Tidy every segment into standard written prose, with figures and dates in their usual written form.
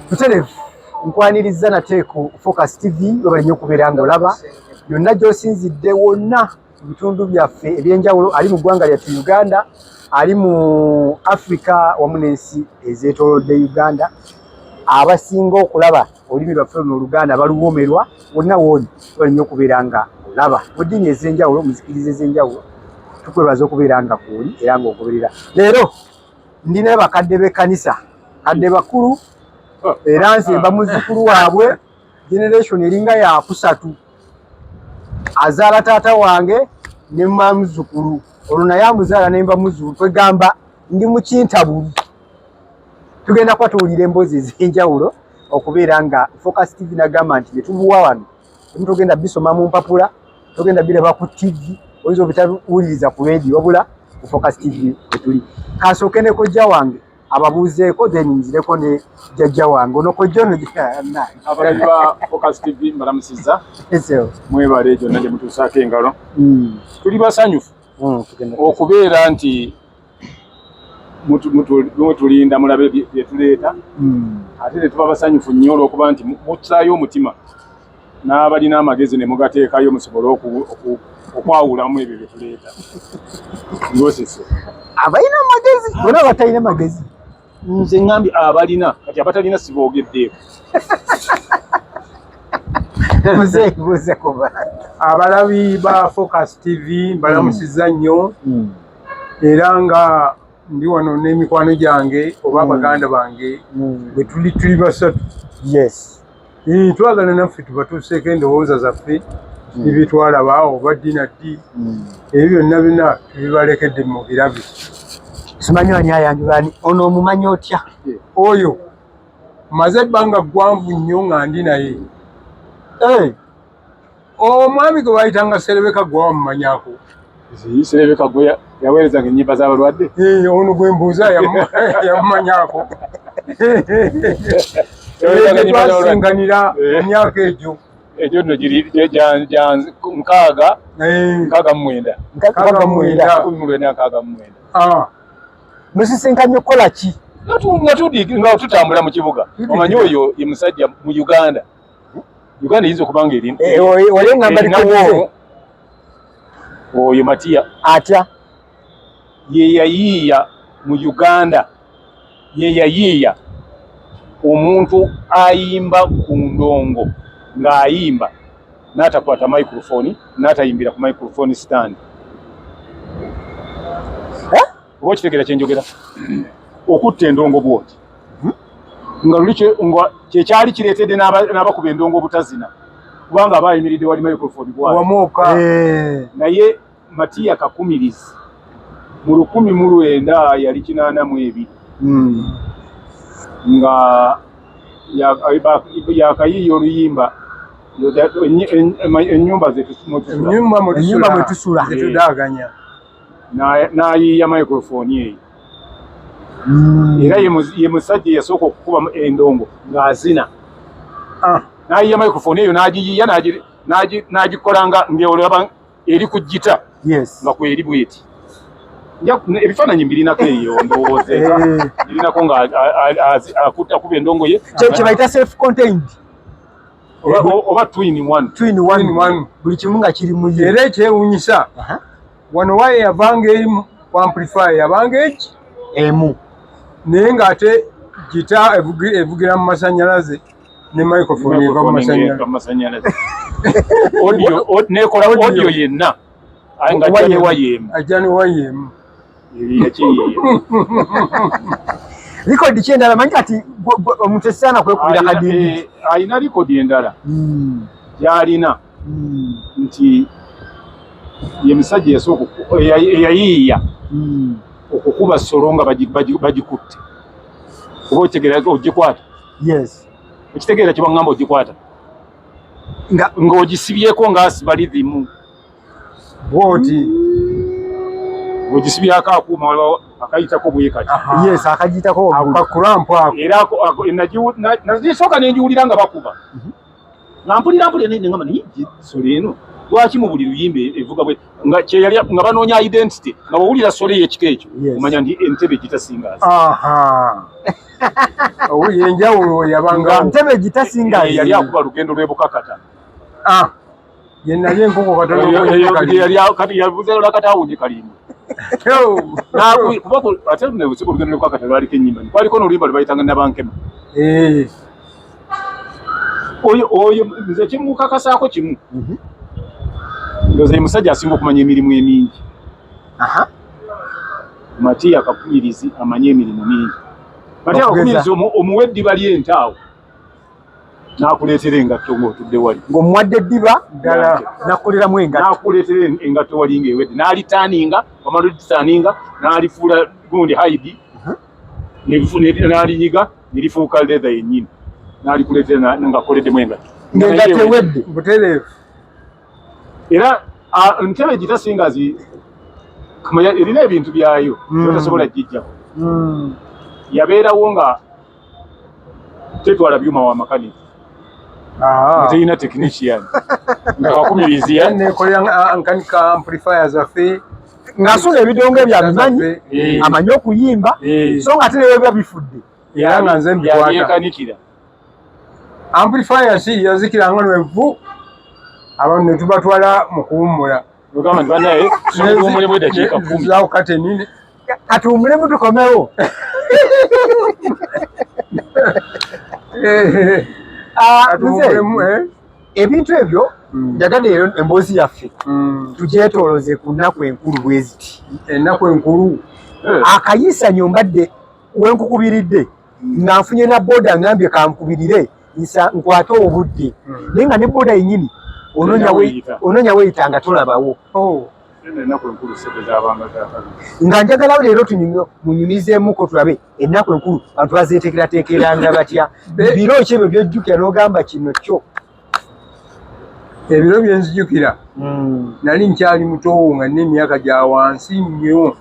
Butereevu nkwaniriza nate ku Focus TV. Webale nnyo okubeera ng'olaba yonna gy'osinzidde, wonna mu bitundu byaffe ebyenjawulo, ali mu ggwanga lyattu Uganda, ali mu Africa wamu n'ensi ezeetoolodde Uganda. Abasinga okulaba olulimi lwaffe luno Oluganda baluwoomerwa. Wonna wooli, webale nnyo okubeera nga olaba. Mu ddiini ez'enjawulo, mu nzikiriza ez'enjawulo, tukwebaza okubeera nga kwoli era ng'ogoberera. Leero ndina bakadde b'ekkanisa, kadde bakulu, era nze mba muzzukulu waabwe, generation eringa yakusatu. Azaala taata wange ne mma muzzukulu, olwo naye amuzaala ne mba muzzukulu. Kwegamba ndi mu kintabuli. Tugenda kuba tuwulira emboozi ez'enjawulo okubeera nga Focus TV nagamba nti byetubuwa wano emu togenda bisoma mu mpapula, togenda biraba ku TV, oyinza obitawuliriza ku radio, wabula ku Focus TV wetuli. Kasooke ne kojja wange ababuuzeeko, then nzireko ne jjajja wange ono. Kojja ono. Abalabi ba Focus TV, mbalamusizza. Mwebale gyonna gye mutuusaako engalo. Tuli basanyufu okubeera nti mutulinda mulabe bye tuleeta, ate ne tuba basanyufu nnyo olw'okuba nti mussaayo omutima n'abalina amagezi ne mugateekayo musobole okwawulamu ebyo bye tuleeta ng'osese. Abalina amagezi bona, batalina magezi? Nze ŋŋambye abalina, kati abatalina siboogeddeeko. Muzeeyi, buuze ku bantu. Abalabi ba Focus TV, mbalamusizza nnyo. Era nga ndi wano n'emikwano gyange oba baganda bange bwe tuli basatu. Twagala naffe tubatuuseeko endowooza zaffe nebye oba ddi na ddi. Ebyo byonna byonna tubibalekedde mu birabi. Simanyi ani ayanjula ani. Ono omumanyi otya? Oyo maze ebbanga ggwanvu nnyo nga ndi naye. Omwami gwe bayitanga Serebeka, gwe wamumanyako? Serebeka gwe yaweerezanga ennyimba z'abalwadde? Ono gwe mbuuza yamumanyako? Yaweerezanga ennyimba z'abalwadde. Twasinganira mu myaka egyo. Egyo nno giri 69, 69. 69. 1969. Ah, Musisinkanye okukola ki? Nga tutambula mu kibuga. Omanyi oyo ye musajja mu Uganda, Uganda eyinza okuba nga eri Wali oŋŋamba erinawo likoze. Oyo Matiya. Atya? Ye yayiiya mu Uganda, ye yayiiya omuntu ayimba ku ndongo ng'ayimba n'atakwata microphone, n'atayimbira ku microphone stand. Eh? Oba okitegeera kyenjogera? Okutta endongo bwoti nga luli nga kyekyali kireetedde n'abakuba endongo obutazina, kubanga aba ayimiridde wali microphone bwati. Wamuoka. Naye Matiya Kakumirizi mu 1982 nga yakayiiya oluyimba Ennyumba Zetusula. Ennyumba. Ennyumba mwe tusula. Zetudaganya. N'ayiiya microphone eyo. Era ye musajja eyasooka okukuba endongo ng'azina. Ah, N'ayiiya microphone eyo, n'agiyiiya, n'agikola nga ng'olaba eri ku gita nga kweri bweti. Ebifaananyi mbirinako eyo, ndowooza birinako nga akuba endongo ye. Kye bayita self contained. Oba two in one. Two in one. In one. Buli kimu nga kiri mu ye. Era ekyewuunyisa, wano waye yavanga eri ku amplifier, yabanga egi emu. Naye ng'ate gita evugira mu masanyalaze ne microphone eva mu masanyalaze. Masanyalaze, audio nekola audio yenna aye nga ajja ne waya emu. Ajja ne waya emu. Yakiyiiya. Record ki endala? Manyi kati omuntu esaana kwekubira kadindi. Alina record endala gy'alina nti ye musajja eyasooka eyayiiya okukuba solo nga bagikutte. Oba okitegeera ogikwata? Yes. Okitegeera kyebaŋŋamba, ogikwata nga ng'ogisibyeko ng'asiba rhythm. Bwoti. Ng'ogisibyako akuuma, waliwo akayitako bwe kati. Yes, akagiyitako waggulu. Akakulampu ako. Era nagisooka nenjiwulira nga bakuba, nga mpulira mpulira, naye nengamba, naye solo eno lwaki mu buli luyimba evuga bwe? Nga kyeyali nga banoonya identity, nga bw'owulira sole y'ekika ekyo omanya nti Entebe Guitar Singers. Enjawulo yabanga Entebe Guitar Singers yali akuba lugendo lw'e Bukakata. Ah, ye nali enkoko katono. Kati yabuze olwakati awunye Kalimba. Kuba ate olugendo lw'e Bukakata lwaliko ennyimba, kwaliko n'oluyimba lwe bayitanga Nabankema. Oyo nze kimukakasaako kimu, ndowooza ye musajja asinga okumanya emirimu emingi. Matiya Kakumirizi amanyi emirimu mingi. Matiya Kakumirizi omuwa eddiba ly'ente awo n'akuleetera engatto ng'otudde wali, ng'omuwadde eddiba ddala n'akukoleramu engatto, n'akuleetera engatto wali ng'ewedde, n'alitaaninga, wamala olitaaninga n'alifuula gundi hide, n'alinyiga ne lifuuka leather yennyini, n'alikuleetera ng'akoleddemu engatto, ng'engatto ewedde butereevu. Era Ntebe Guitar Singers erina ebintu byayo byotasobola gijjako. Yabeerawo nga tetwala byuma wa makanika, terina technician, nga Kakumirizi nekolera nkanika amplifier zaffe, ng'asula ebidongo ebyo abimanyi, amanyi okuyimba, so nga ate nebiba bifudde era nga nze mbikwata. Yekanikira. Amplifier si yazikiranga nwevu, abantu ne tubatwala mu kuwummula. Ogamba nti banaye tuwummulemu eddakiika 10. Zaawo kateni. Katuwummulemu tukomewo. Ebintu ebyo njagadde leero emboozi yaffe tugyetooloze ku nnaku enkulu bwe ziti. Ennaku enkulu. Akayisanyo mbadde wenkukubiridde nga nfunye na boda, ngambye kankubirire nkwate obudde, naye nga ne boda yennyini onoonya weeyita nga tolabawo. Nga njagalawo leero munyumizeemuko tulabe ennaku enkulu abantu bazeeteekerateekeranga batya, biro ki ebyo byojjukira n'ogamba kino kyo? Ebiro byenzijukira, nali nkyali mutowo nga nina emyaka gya wansi nnyo,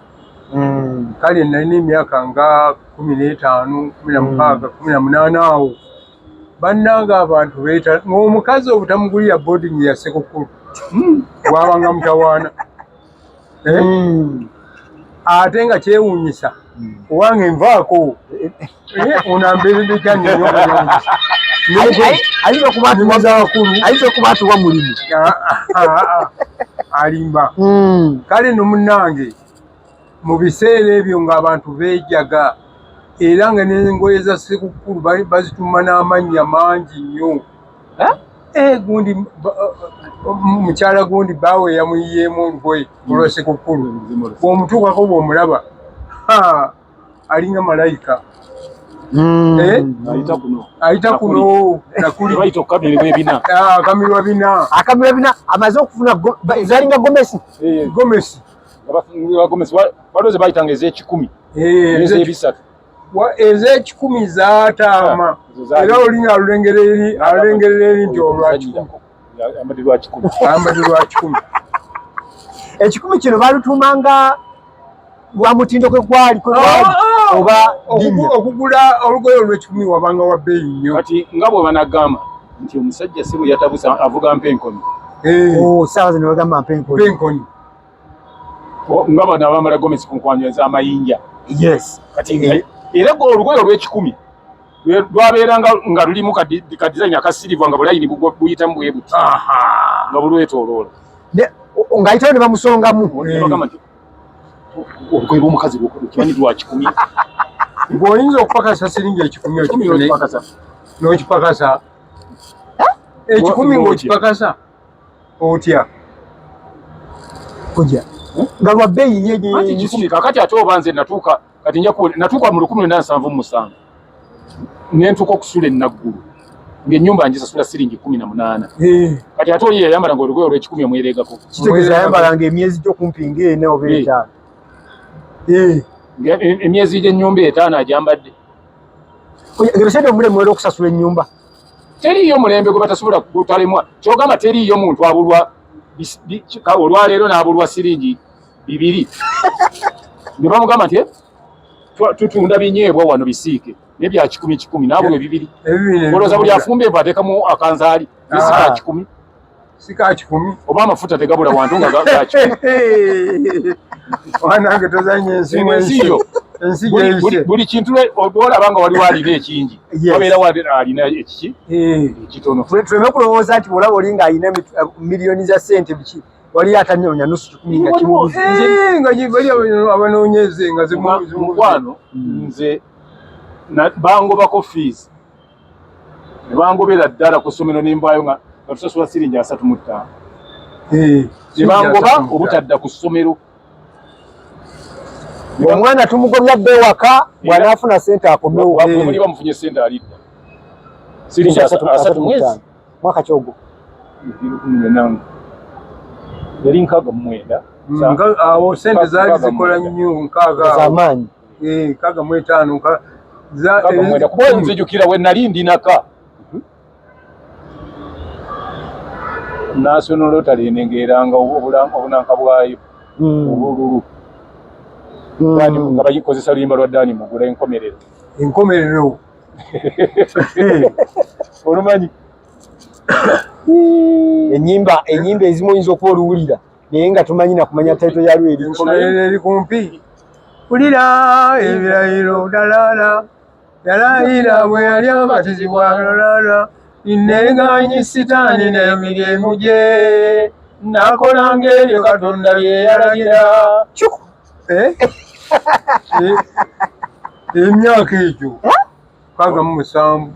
kale nalina emyaka nga 15, 16, 18 awo. Bannanga abantu beeta ng'omukazi obutamugulira boarding ya Ssekukulu bwabanga mutawaana. Ate nga kyewuunyisa, owange nvaako ono ambeeredde kyannyonyo. Ayinza okuba atuwa mulimu. Alimba. Kale no munnange, mu biseera ebyo ng'abantu beejaga, era nga n'engoye za Ssekukulu bazituma n'amannya mangi nnyo. Gundi mukyala gundi baawe yamuyiyeemu olugoye olwa Ssekukulu, bw'omutuukako bw'omulaba alinga malayika. Ayita kuno. Bayita okukamirwa ebina. Akamirwa bina. Akamirwa bina, amaze okufuna zalinga gomesi. Gomesi. Gomesi waliwo ze bayitanga ez'ekikumi n'ez'ebisatu. Ez'ekikumi zaataama, era olinga alulengera eri, alulengerera eri nti olwa kikumi. Ambadde lwa kikumi. Ambadde lwa kikumi. Ekikumi kino balutumanga lwa mutindo kwe gwali oba okugula olugoye olw'ekikumi wabanga wa bbeeyi nnyo. Kati nga bwe banagamba nti omusajja si bwe yatabusa avuga mpa enkoni. Saawa zino bagamba mpa enkoni. Mpa enkoni. Nga bano abambala gomesi ku nkwanjo ez'amayinja. Yes. Kati era olugoye olw'ekikumi lwabeeranga nga lulimu ka design aka silver, nga bulayini buyitamu bwe buti nga bulwetooloola. Ng'ayitawo ne bamusongamu. Bagamba nti olugoye lw'omukazi kimanyi lwa kikumi. Bw'oyinza okupakasa siringi ekikumi okifune n'okipakasa ekikumi ng'okipakasa otya? Kujja nga lwa bbeeyi nnyo. Kikumi. Kakati ate oba nze natuuka kati nja natuuka mu 1977 ne ntuuka okusula ennaggulu ng'ennyumba ngisasula siringi 18. Kati ate oli yayambala nga olugoye olw'ekikumi omwereegako. Kitegeeza yayambalanga emyezi gy'okumpi ng'ena oba etaano. Emyezi gy'ennyumba etaano agyambadde. Ebiseera omulembe era okusasula ennyumba. Teriiyo mulembe gwe batasobola gutalemwa. Kyogamba teriiyo muntu abulwa olwaleero n'abulwa siringi 2 ne bamugamba nti tutunda binyeebwa wano bisiike naye bya kikumi kikumi n'abulwa ebibiri. Olowooza buli afumba enva ateekamu akanzaali nesika kikumi. Si ka 100. Oba amafuta tegabula wantu nga ga 100. Wanange tozanya ensi ensi yo. Ensi gyeyise. Buli kintu olaba nga waliwo alina ekingi. Wabeera alina ekiki? Ekitono. Tuleme kulowooza nti bw'olaba oli ng'alina miliyoni za ssente biki waliyo atanyonya nusu 1,000 nga kimubuze. Nga bali abanoonyeze nga mukwano nze bangobako fees. Ne bangobera ddala ku ssomero ne nvaayo nga tusasula siringi 35. Ne bangoba obutadda ku ssomero. Omwana tumugobya dde ewaka bw'anaafuna ssente akomewo. Muli bamufunye ssente alidda. Siringi 30 mwezi. Mwaka ki ogwo? Yali 69. Awo ssente zaali zikola nnyo 60. Z'amaanyi. 65. Kuba nzijukira we nali ndinaka. National Lottery enengeranga obunanka bwayo obululu. Nga bagikozesa luyimba lwa Dani Mugula enkomerero. Enkomerero. Olumanyi? Ennyimba ezimu oyinza okuba oluwulira naye nga tumanyi na kumanya title yalwo eri. Enkomerero eri kumpi. Wulira ebirayiro dalala yalayira bwe yali abatizibwa lalala nneegaanyi sitaani n'emirimu gye nakolanga ebyo Katonda bye yalagira. Emyaka egyo 67.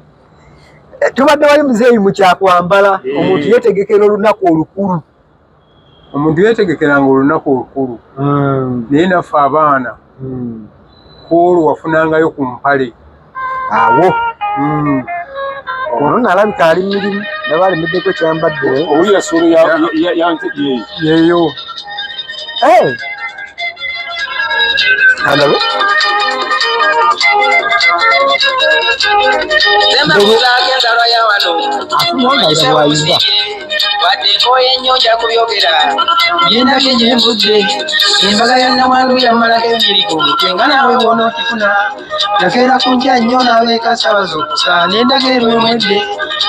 Tubadde wali muzeeyi mu kyakwambala omuntu yeetegekera olunaku olukulu. Omuntu yeetegekeranga olunaku olukulu. Naye naffe abaana ku olwo wafunangayo ku mpale. Awo. Ono nalabika ali mirimu ndaba alemiddeko kyambadde. Owulira ssuulu yeeyo. Kandabe. Wadde nkooye nnyo nja kubyogera byendabye gye nvudde embaga ya Nnamwandu yammalako emirigo nga naawe bw'onookifuna nakeera ku nkya nnyo n'abeeka Ssaabazookusa n'endaga erwemwedde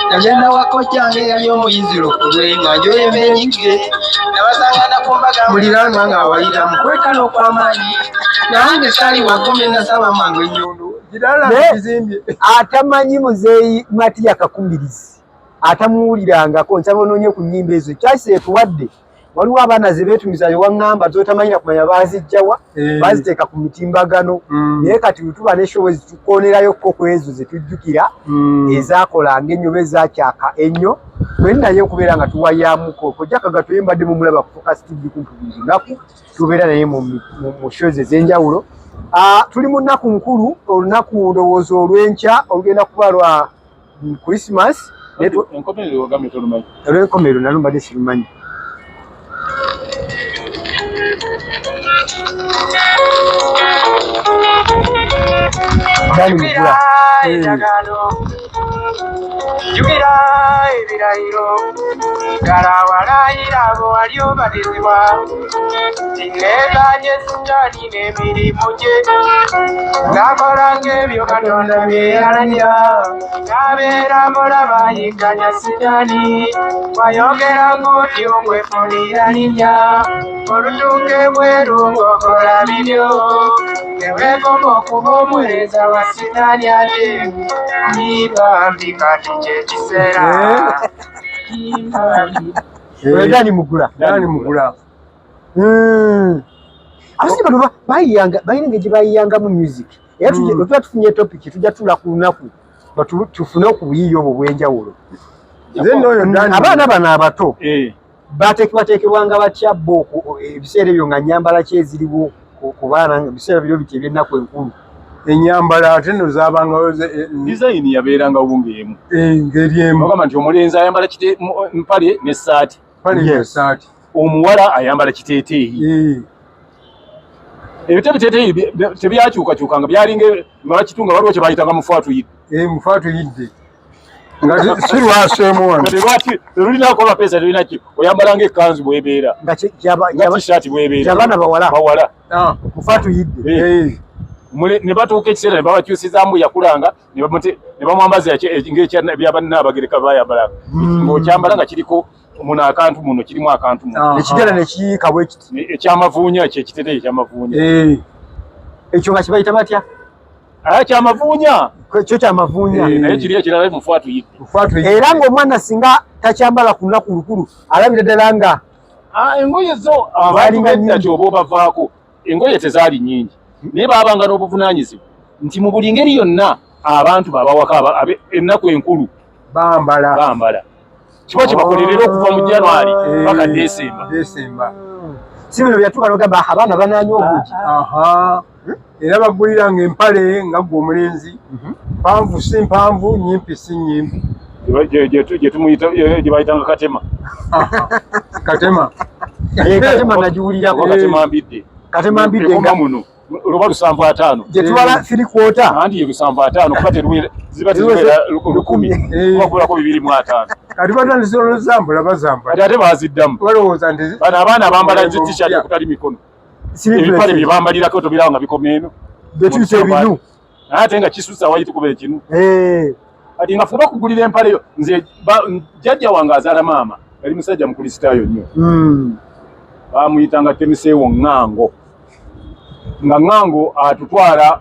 nagenda wa kojjange eyali omuyinzi lukulwe nga njoyemba enyigge nabasangana ku mbaga muliraanwa ng'awayira mu kwekala okw'amaanyi nange saali waggumi nasaba mangu ennyondo atamanyi muzeeyi Matiya Kakumirizi atamuwulirangako nsaba onoonye ku nnyimba ezo kyasi etuwadde waliwo abaana ze beetumizayo waŋŋamba z'otamanyi kumanya baazijjawa baziteeka ku mitimbagano naye kati bwe tuba ne show tukoonerayo ko ku ezo ze tujjukira ezaakolanga ennyo oba ezakyaka ennyo twena naye okubeera nga tuwayaamuko kojja Kagato ye mbadde mumulaba ku Focus TV kumpi buli lunaku tubeera naye mu shows ez'enjawulo. Tuli mu nnaku nkulu olunaku ndowooza olw'enkya olugenda kuba lwa Christmas. Enkomerero wagambye tolumanyi. Olw'enkomerero nalwo mbadde sirumanyi. Dani Mugula. Jjukira ebirayiro ddala walayira bwe wali obatizibwa nneegaanye sitaani n'emirimu gye nakolanga ebyo Katonda bye yalagira nabeera mulaba yigganya sitaani wayogera ng'oti omwefunira linnya olutuuka ebweru ng'okola bibyo neweegomba okuba omuweereza wa sitaani ate bambi kati kye kiseera. Dani Mugula. Dani Mugula. Abasajja bano bayiyanga balina engeri gye bayiyangamu music era tuba tufunye topic tujja tuula ku lunaku tufune okubuyiiya obwo obw'enjawulo. Abaana bano abato bateekebwateekebwanga batya bo ebiseera ebyo nga nnyambala ki eziriwo ku baana ebiseera biro biti eby'ennaku enkulu? Ennyambala ate nno zaabangawo design yabeeranga ng'emu. Ngeri emu. Bagamba nti omulenzi ayambala mpale n'essaati. Mpale n'essaati. Omuwala ayambala kiteeteeyi. Ebitebe biteeteeyi tebyakyukakyukanga byalinga nga bakitunga waliwo kye bayitanga mufaatuyidde. Mufaatuyidde. Nga si lwaseemu wano. Terulinako mapeesa terulina ki oyambala ng'ekkanzu bw'ebeera. Nga t-shirt bw'ebeera. Ky'abaana bawala. Bawala. Mufaatuyidde. Ne batuuka ekiseera ne babakyusizaamu yakulanga ne bamwambaza ng'ebyabanna Abagereka bayambalanga. Ng'okyambala nga kiriko Muno akantu muno kirimu akantu muno. Ekigera ne kiyiika bwe kiti. Ekyamavuunya ekyo ekiteteeyi ekyamavuunya. Ekyo nga kibayita batya? Kyamavuunya. Kyo kyamavuunya. Naye kiri ekirala mufu atuyidde. Era ng'omwana singa takyambala ku lunaku lukulu alabira ddala nga engoye zo abantu bedda kyoba obavaako engoye tezaali nnyingi naye baabanga n'obuvunaanyizibwa nti mu buli ngeri yonna abantu babawaka ennaku enkulu bambala kiba kibakolerera okuva mu January paka December. Si bino byatuuka n'ogamba abaana banaanywa obuugi. Era baguliranga empale nga ggwe omulenzi mpanvu si mpanvu nnyimpi si nnyimpi. Gye bayitanga katema. Katema. Katema nagiwulirako. Katema mbidde. Katema mbidde nga muno. Luba 75. Gye tubala 3/4. Anti ye 75 kuba teruwera ziba teziwera 1000. Kuba kulako 205. Kati batandise oluzambula bazambula. Kati ate baziddamu. Balowooza nti bano abaana bambala zi t-shirt okutali mikono. Ebipale bye bambalirako tobiraba nga bikoma eno. Betuyita ebinu. Ate nga kisusa wayita kuba ekinu. Kati nga fuba kugulira empale yo nze jjajja wange azaala maama yali musajja mukulisitaayo nnyo. Bamuyitanga Temiseewo Ŋŋango. Nga Ŋŋango atutwala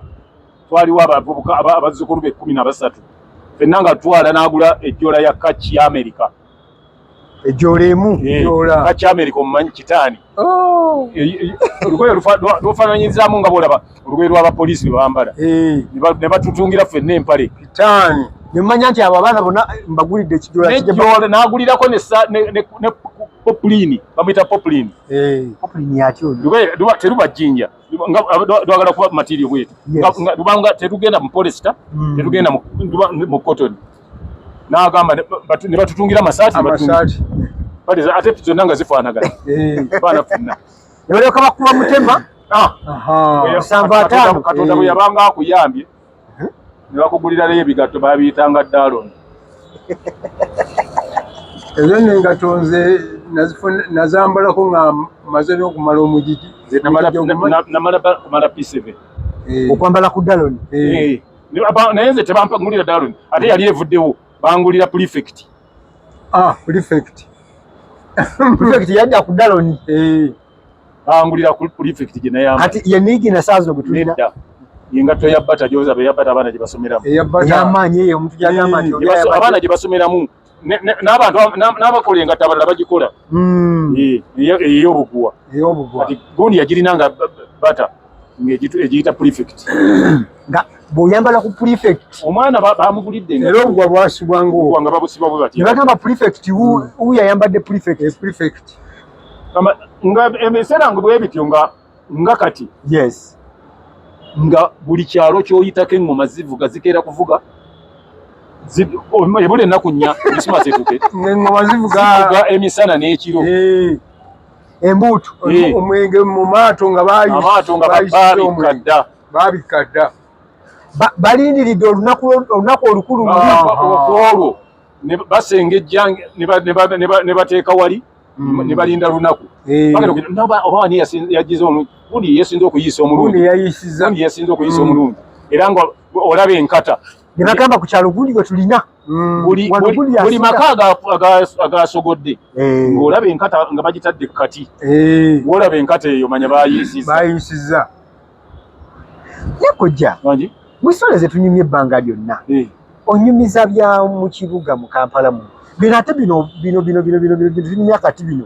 twaliwo abavubuka abazzukulu be 13 ffenna nga tutwala n'agula ejjoola ya kaki ya Amerika. Ejjoola emu? Kaki Amerika omumanyi kitaani. Olugoye lufaananyizaamu nga bw'olaba olugoye lw'abapoliisi lwe bambala. Ne batutungira ffenna empale. Kitaani. Ne mmanya nti abo abaana bonna mbagulidde ekijoola. N'ejjoola n'agulirako ne populini bamuyita populini. Populini yaki oyo? Teruba jjinja. Lwagala kuba material bwetu. Lubanga tetugenda mu polyester, tetugenda mu cotton. N'agamba ne batutungira amasaati. Amasaati. Ate zonna nga zifaanagana. Baana ffenna. Ne balyoka bakuba mutema. 75. Katonda bwe yabanga akuyambye ne bakugulirayo ebigatto babiyitanga Dallon. Ezo nno engatto nze nazambalako nga mmaze n'okumala omugigi. Namala kumala P7. Okwambala ku Dallon. Naye nze tebampangulira Dallon ate yali evuddewo bangulira prefect. Prefect. Prefect yadda ku Dallon. Bangulira ku prefect gye nayambala. Kati ye niigi na saazo gwe tulina. Engatto ya Bata gy'oza be ya Bata abaana gye basomeramu. Ey'amaanyi eyo omuntu gy'agamba nti abaana gye basomeramu n'abantu n'abakola engatto abalala bagikola. Ey'obuguwa. Kati gundi yagirina nga Bata ng'egiyita prefect. Nga bw'oyambala ku prefect. Omwana bamugulidde era obuguwa bwasibwanga obwo. Nga babusiba bwe batyo. Ne bagamba prefect wuuyo ayambadde prefect. Prefect. Nga ebiseera nga bwe bityo nga kati. Yes. Nga buli kyalo ky'oyitako eŋŋoma zivuga zikeera kuvuga ebula ennaku 4 Christmas etuuke. Eŋŋoma zivuga emisana n'ekiro. Embuutu. Omwenge mu maato nga baabikka dda. Baabikka dda. Balindiridde olunaku olukulu olwo ne basengejja ne bateeka wali ne balinda lunaku. Oba ani yagize omulungi, gundi yesinze okuyisa omulungi. Gundi yesinze okuyisa omulungi. Era nga olaba enkata. Ne bagamba ku kyalo gundi gwe tulina. Buli maka agasogodde ng'olaba enkata nga bagitadde ku kati. Ng'olaba enkata eyo manya baayisizza. Baayisizza. Ne kojja, mu ssole ze tunyumya ebbanga lyonna, onyumiza bya mu kibuga mu Kampala muno. Bino ate bino bino bino bino bino bino tunyumya kati bino.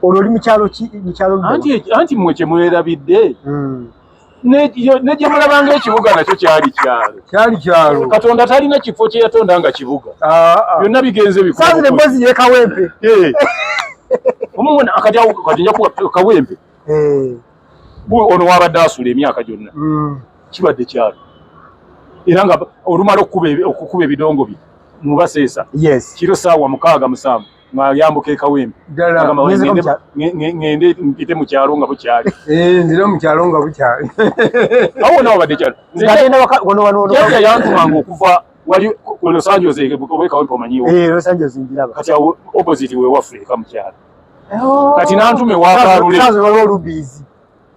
Olwo oli mu kyalo ki mu kyalo ludda? Anti mmwe kye mwerabidde. Ne gye mulabanga ekibuga nakyo kyali kyalo. Kyali kyalo. Katonda talina kifo kye yatonda nga kibuga. Byonna bigenze bikula. Saazi emboozi ye Kawempe. Omwana akati awo kati nja kuwa Kawempe. Ono wabadde asula emyaka gyonna. Kibadde kyalo. Era nga olumala okukuba ebidongo bye mubaseesa. Kiro ssaawa 6 7 ng'ayambuka e Kawempe. Ngende mpite mu kyalo nga bukyali. Nzire mu kyalo nga bukyali. Awo wonna wabadde kyalo. Jjajja yantumanga okuva wali ku Los Angeles oba e Kawempe omanyiwo. Los Angeles njiraba. Kati awo opposite we waffe eka mu kyalo. Kati n'antuma ewa Kalule. Saazo waliwo Lubiizi.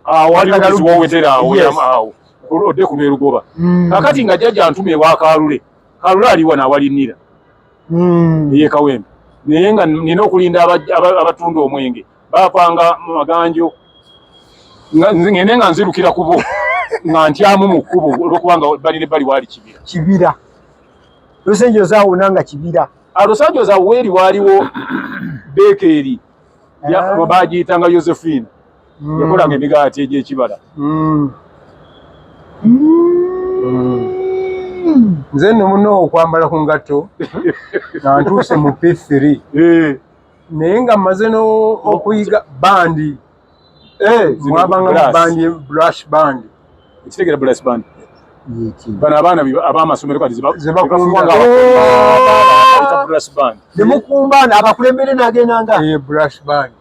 Awo wali Lubiizi w'owetera awo awo. Odde ku Lwerugoba. Kaakati nga jjajja antuma ewa Kalule. Kalule ali wano awali Nira. Ey'e Kawempe. Naye nga nina okulinda abatunda omwenge bapanga mu maganjo, ngende nga nzirukira kubo nga ntyamu mu kkubo olwokubanga bali ne bali waali kibira. Kibira. Los Angeles awo nanga kibira. Los Angeles awo weeri waaliwo bekeeri bagiyitanga Josephine. Yakolanga emigaati egy'ekibala. Nze nno muno okwambala ku ngatto nga ntuuse mu P3. Naye nga mmaze okuyiga bandi. Mwabanga bandi, brush band. Ekitegera brush band. Bano abaana ab'amasomero kati zebakumba nga brush band. Nemukumba abakulembere n'agendanga. Brush band.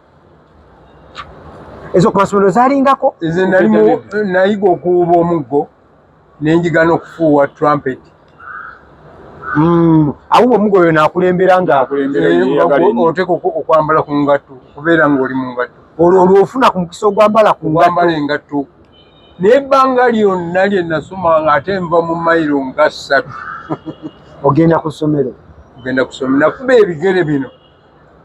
Ezo ku masomero zaalingako? Nze nalimu nayiga okuwuba omuggo ne njiga n'okufuuwa trumpet. Awuba omuggo oyo n'akulembera nga oteeka okwambala ku ngatto, okubeera ng'oli mu ngatto. Olwo ofuna ku mukisa ogwambala ku ngatto. Ogwambala engatto. Naye ebbanga lyonna lye nasoma nga ate nva mu mayiro nga 3. Ogenda ku ssomero? Ogenda ku ssomero. Nakuba ebigere bino.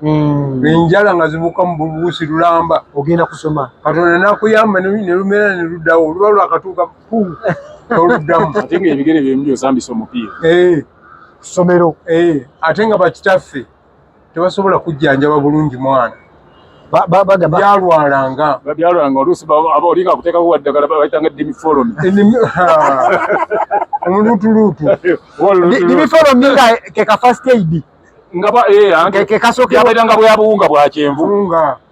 Enjala nga zibuuka mu bubuusi lulamba. Ogenda kusoma. Katonda n'akuyamba ne lumera ne luddawo. Oluba lwakatuuka pu toluddamu. Ate ng'ebigere byemu by'osambisa omupiira. Ku ssomero. Ate nga bakitaffe tebasobola kujjanjaba bulungi mwana. Byalwalanga. Byalwalanga oluusi olinga akuteekako waddagala bayitanga dimifolomi. Omuluutuluutu. Dimifolomi nga ke ka first aid. Nga ba, anti yabeeranga bwa buwunga bwa kyenvu.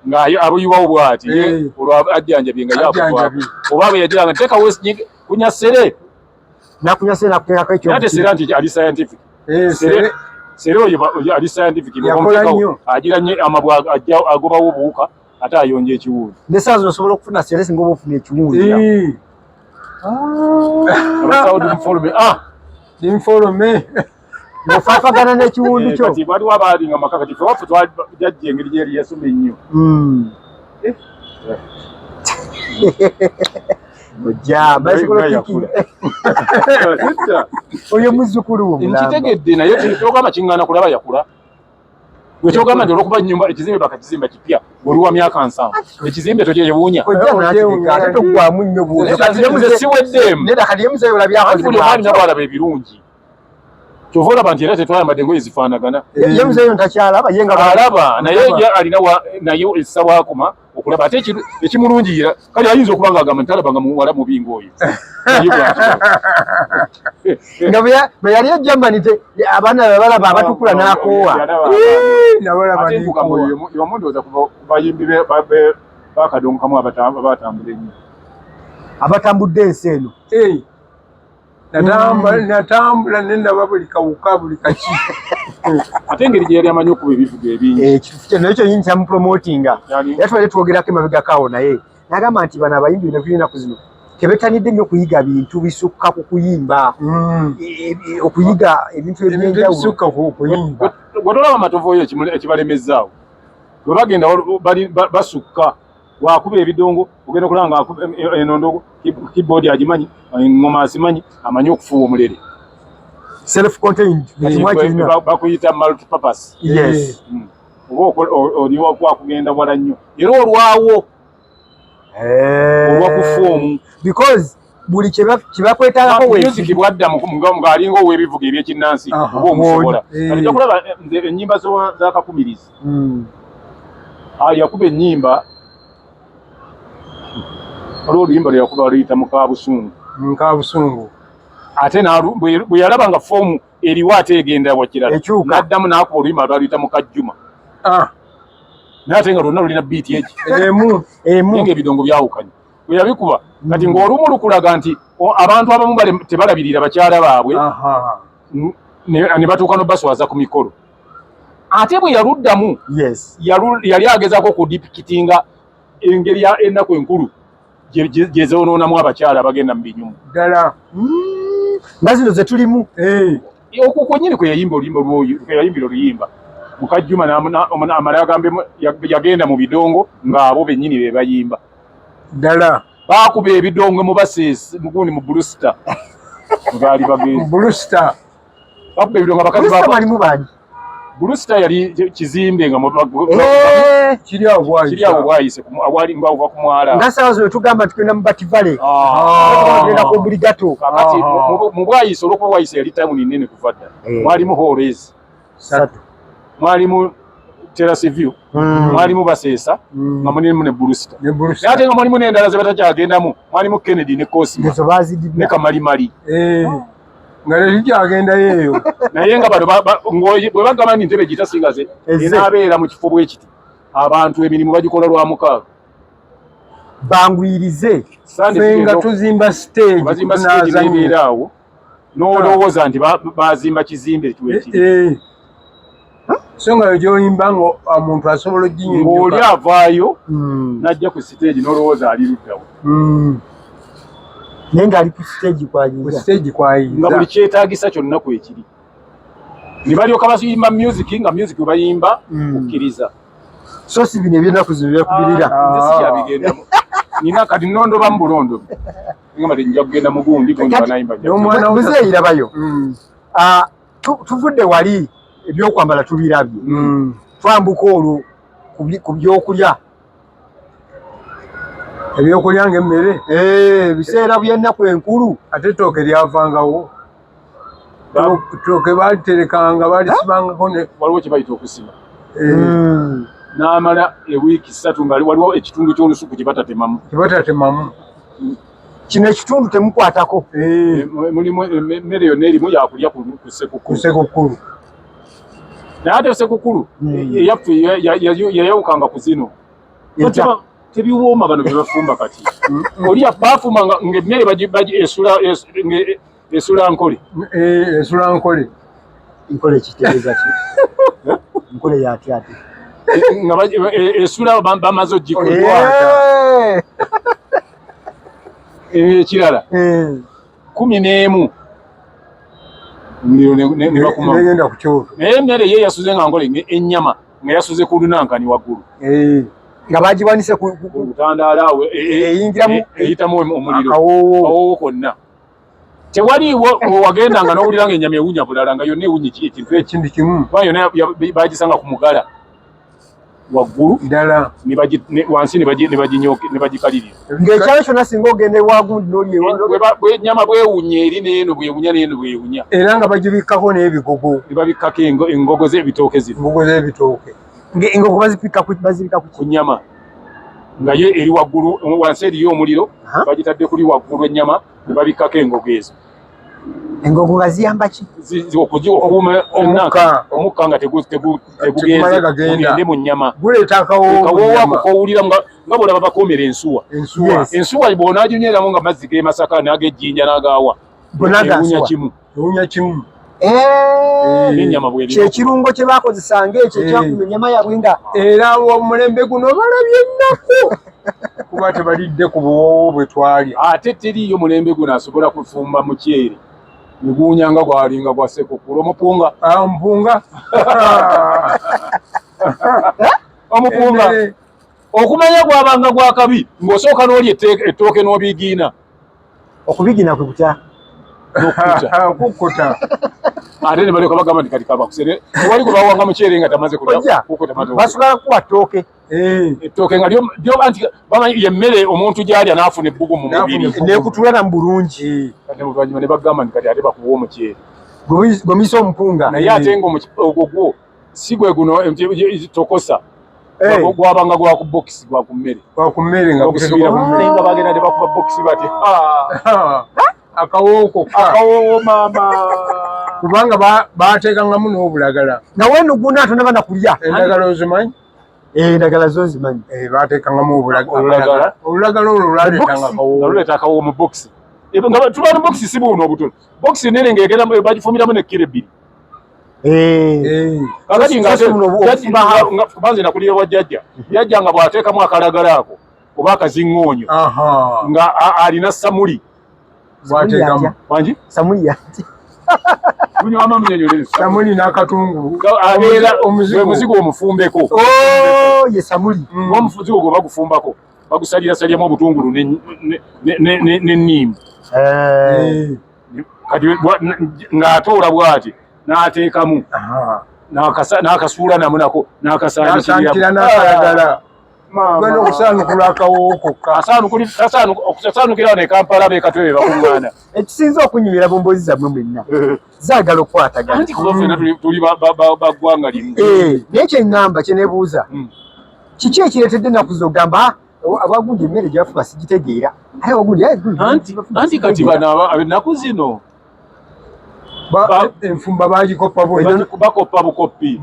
Nga abuyiwawo bw'ati. Olwo ajjanjabye nga yabuvaako. Oba bwe yagiranga teekawo kunya sere. Nakunya sere nakuteekako ekyo. Ate sere nti ali scientific. Sere oyo ali scientific. Yakola nnyo. Agira nnyo amabwa ajja agobawo obuwuka ate ayonja ekiwundu. Ne saa zino osobola okufuna sere singa oba ofuna ekiwundu. Abasawo dimufolume. Dimufolume. Ofaafagana n'ekiwundu kyo. Kati waliwo abaalinga maka kati ffe waffe twajja engeri gyeri yasoma ennyo. Ojja, bicycle kicking. Oyo muzzukulu wo mulamba. Nkitegedde naye kyogamba kiŋŋaana kulaba yakula. Gwe kyogamba nti olw'okuba ennyumba ekizimbe bakakizimba kipya oli wa myaka 70. Ekizimbe tokyewuunya. Ojja n'akireka ate toggwamu nnyo bw'otyo. Nze siweddeemu. Nedda kati ye muzeeyi olabye akoze buli omwana nabo alaba ebirungi. Kyova olaba nti era tetwayambadde engoye zifaanagana. Ye muzeeyi ntakyalaba ye nga alaba naye ye alina naye essa waakoma okulaba ate ekimulungiyira kale ayinza okuba ng'agamba nti talabanga muwala mubi ng'oyo. Nga bwe yali e Germany abaana be balaba abatukula n'akoowa. Ate nkugamba oyo y'omu ndowooza ku bayimbi bakadonkamu abatambula ennyo. Abatambudde ensi eno. Natambula ne ndaba buli kawuka buli kaki. Ate engeri gye yali amanyi okuba ebivuga ebingi. Ekituufu kye naye kyennyini kyamupromotinga. Era tubadde twogerako emabegako awo naye n'agamba nti bano abayimbi bino tulina ennaku zino tebettanidde nnyo kuyiga bintu bisukka ku kuyimba. Okuyiga ebintu ebyenjawulo. Ebisukka ku kuyimba. Gwe tolaba Matovu oyo ekibalemezaawo. Bwe bagenda basukka wakuba ebidongo ogenda okulaba nga eno ndogo keyboard agimanyi, engoma azimanyi, amanyi okufuuwa omulere. Self contained. Bakuyita multipurpose. Yes. Oba oli wakugenda wala nnyo. Era olwawo. Olwa kufuumu. Because buli kye bakwetaagako we. Music bwadda ng'alinga ow'ebivuga eby'ekinnansi oba omusobola. Kati ojja kulaba ennyimba za Kakumirizi. Yakuba ennyimba waliwo oluyimba lwe yakuba luyita Mukabusungu. Mukabusungu. Ate bwe yalaba nga foomu eriwo ate egenda wakirala. N'addamu n'akuba oluyimba lwaluyita Mukajjuma. Naye ate nga lwonna lulina biiti egi. Emu. Emu. Naye ng'ebidongo byawukanye. Bwe yabikuba kati ng'olumu lukulaga nti abantu abamu tebalabirira bakyala baabwe ne batuuka n'obaswaza ku mikolo. Ate bwe yaluddamu yali agezaako okudipikitinga engeri ya ennaku enkulu gye zoonoonamu abakyala abagenda mu binyumu. Ddala. Nga zino ze tulimu. Okwo kwennyini kwe yayimba oluyimba lw'oyo, kwe yayimbira oluyimba. Mukajjuma amala agambe yagenda mu bidongo ng'abo bennyini be bayimba. Ddala. Baakuba ebidongo mu Baseesi, mugundi mu Blue Star. Baali bagenzi. Blue Star. Bakuba ebidongo abakazi Blue Star balimu baani? Blue Star yali kizimbe nga kiri awo bwayise awali nga uva ku mwala nga sawa zino tugamba tugenda mu Bat Valley tugenda ku Obligato. Kakati mu Bwayise, olwokuba Bwayise yali tawuni nnene kuva dda, mwalimu halls satu, mwalimu Terrace View, mwalimu Baseesa, nga mulimu ne Blue Star, naye ate nga mwalimu n'endala ze batakyagendamu, mwalimu Kennedy ne Cosma ne Kamalimali nga tekikyagendayo eyo. Naye nga bano bwe bagamba nti ntebe gitasingaze enaabeera mu kifo bwe kiti, abantu emirimu bagikola lwa mukaaga banguyirize nga tuzimba stage, bazimba stage n'ebeera awo n'olowooza nti bazimba kizimbe kiwekiri. So nga gy'oyimba nga omuntu asobola oginyonyoka ng'oli avaayo n'ajja ku stage n'olowooza ali luddawo naye ng'ali ku stage kwayinza nga buli kyetaagisa kyonna kwekiri. Ne balyoka bayimba music, nga music we bayimba kukkiriza. So si bino ebyenaku zino byakubirira. Nze sikyabigendamu. Nina kati nnondoba mu bulondobi. Ngamba nti nja kugenda mu gundi gundi banayimba. Muzeeyi labayo. Tuvudde wali ebyokwambala tubirabye. Twambuka olwo ku byokulya. Ebyokulya ng'emmere. Ebiseera by'ennaku enkulu. Ate ettooke lyavangawo. Ettooke baliterekanga balisibangako ne waliwo kye bayita okusima. N'amala ewiiki 3 nga waliwo ekitundu ky'olusuku kye batatemamu. Kye batatemamu. Kino ekitundu temukwatako. Mulimu emmere yonna erimu yakulya ku Ssekukkulu. Naye ate Ssekukkulu eyaffe yayawukanga ku zino. Tebiwooma bano bye bafumba kati. Oli bafumba ng'emmere esula nkole. Esula nkole. Nkole kitegeeza ki? Nkole y'atya ate? Nga esula bamaze ogikola. Ekirala 11 omuliro ne bakuma. Negenda ku kyoto. Naye emmere ye yasuze nga nkole, ennyama nga yasuze ku lunankani waggulu. Nga bagiwanise ku butandaala awo eyingiramu eyitamu omuliro akawoowo konna. Tewaliiwo wagendanga n'owulira nga ennyama ewunya bulala, nga yonna ewunya ekintu ekintu kimu. Kuba yonna bagisanga ku mugala waggulu ddala wansi ne bagikalirira. Ng'ekyalo kyonna singa ogenda ewa gundi n'oli ennyama bwewunya eri n'eno bwewunya n'eno bwewunya. Era nga bagibikkako n'ebigogo. Ne babikkako engogo z'ebitooke zino. Engogo z'ebitooke. Ng'engogo bazipika bazibika ku nnyama. Nga ye eri waggulu wansi eriyo omuliro, bagitadde kuli waggulu ennyama ne babikkako engogo ezo. Engogo nga ziyamba ki? Okuuma omukka nga tegugenze gugende mu nnyama. Guleeta akawoowo ako k'owulira nga bw'olaba bakoomera ensuwa. Ensuwa bw'onaaginyweeramu nga mazzi g'e Masaka n'ag'ejjinja n'agaawa. Ewunya kimu. Ewunya kimu. N'ennyama bw'eri. Ky'ekirungo kye baakozesanga ekyo ekyakuuma ennyama yaabwe nga. Era omulembe guno balabye ennaku. Kuba tebalidde ku buwoowo bwe twalya. Ate teriiyo mulembe guno asobola kufumba muceere ne guwunya nga gwalinga gwa Ssekukkulu. Omupunga. Omupunga. Omupunga. Okumanya gwabanga gwa kabi ng'osooka n'olya ettooke n'obigiina. Okubigiina kwe kutya? Okukkuta. Ate ne balyoka bagamba nti kati kabakusere. Tewali gwe bawanga muceere nga tamaze kulya kukkuta matooke. Basooka kuwa ttooke. Ettooke nga lyo anti bamanyi ye mmere omuntu gy'alya n'afuna ebbugumu mu mubiri. N'ekutuula mu bulungi. Kati oluvannyuma ne bagamba nti kati ate bakuwa omuceere. Gwe muyise omupunga. Naye ate ng'ogwo gwo si gwe guno tokosa. Gwabanga gwa ku bokisi gwa ku mmere. Gwa ku mmere nga gusibira ku mmere nga bagenda ne bakuba bokisi bati. Akawoowo kokka. Akawoowo maama. Kubanga baateekangamu n'obulagala. Nawe nno guna tonaba na kulya. Endagala ozimanyi? Endagala zo nzimanyi. Baateekangamu obulagala. Olulagala olwo lwaleetanga akawoowo. Luleeta akawoowo mu bokisi. Nga tuba mu bokisi si buno obutono. Bokisi nnene ng'egenda bagifumbiramu ne kiro 2. Kakati nga banze nakulira wa jjajja. Jjajja nga bw'ateekamu akalagala ako oba akaziŋŋoonyo nga alina samuli. Bw'ateekamu. Wangi? Samuli yatya? Samuli n'akatungulu. Abeera omuzigo omufumbeko. Ye samuli. Omuzigo gwe bagufumbako bagusalirasaliramu obutungulu n'enniimu. Kati ng'atoola bw'ati n'ateekamu. N'akasuula namu nako n'akasaanikira n'akalagala. Genda okusaanukula akawoowo kokka. Asaanukira wano e Kampala b'e Katwe be bakuŋŋaana. Ekisinza okunyumira mu mboozi zammwe mwenna zaagala okukwatagana. Anti kuba ffenna tuli ba ggwanga limu. Naye kye ŋŋamba kye neebuuza, kiki ekireetedde ennaku zino ogamba abagundi emmere gye bafuba sigitegeera? Aye abagundi, aye gundi, Anti kati bano ennaku zino Enfumba bagikoppa bakoppa bukoppi.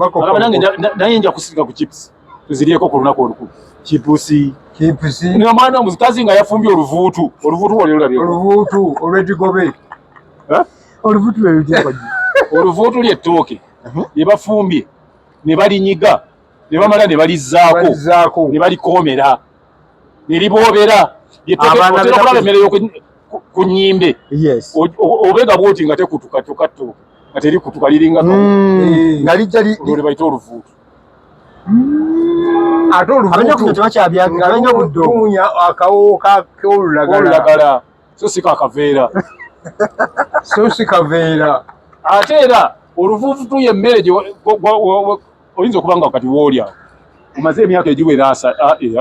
Naye nja kusiga ku chips tuziryeko ku lunaku olukulu. Chipusi. Chipusi. Ni omwana omukazi nga yafumbye oluvuutu. Oluvuutu wali olabye. Oluvuutu olw'ekigobe. Oluvuutu lwe lutya kwa Oluvuutu ly'ettooke lye bafumbye ne balinyiga ne bamala ne balizzaako ne balikoomera ne liboobera. Otera okulaba emmere ku nnyimbe. Obega bw'oti nga tekutuka kyokka ttooke nga terikutuka liringa nga lijja olwo lwe bayita oluvuutu. Ate oluvuutu tebakyabyagala buddo. Tuwunya akawoowo k'olulagala. Olulagala so si kakaveera. So si kaveera. Ate era oluvuutu y'emmere gye oyinza okuba nga kati w'olya omaze emyaka egiwera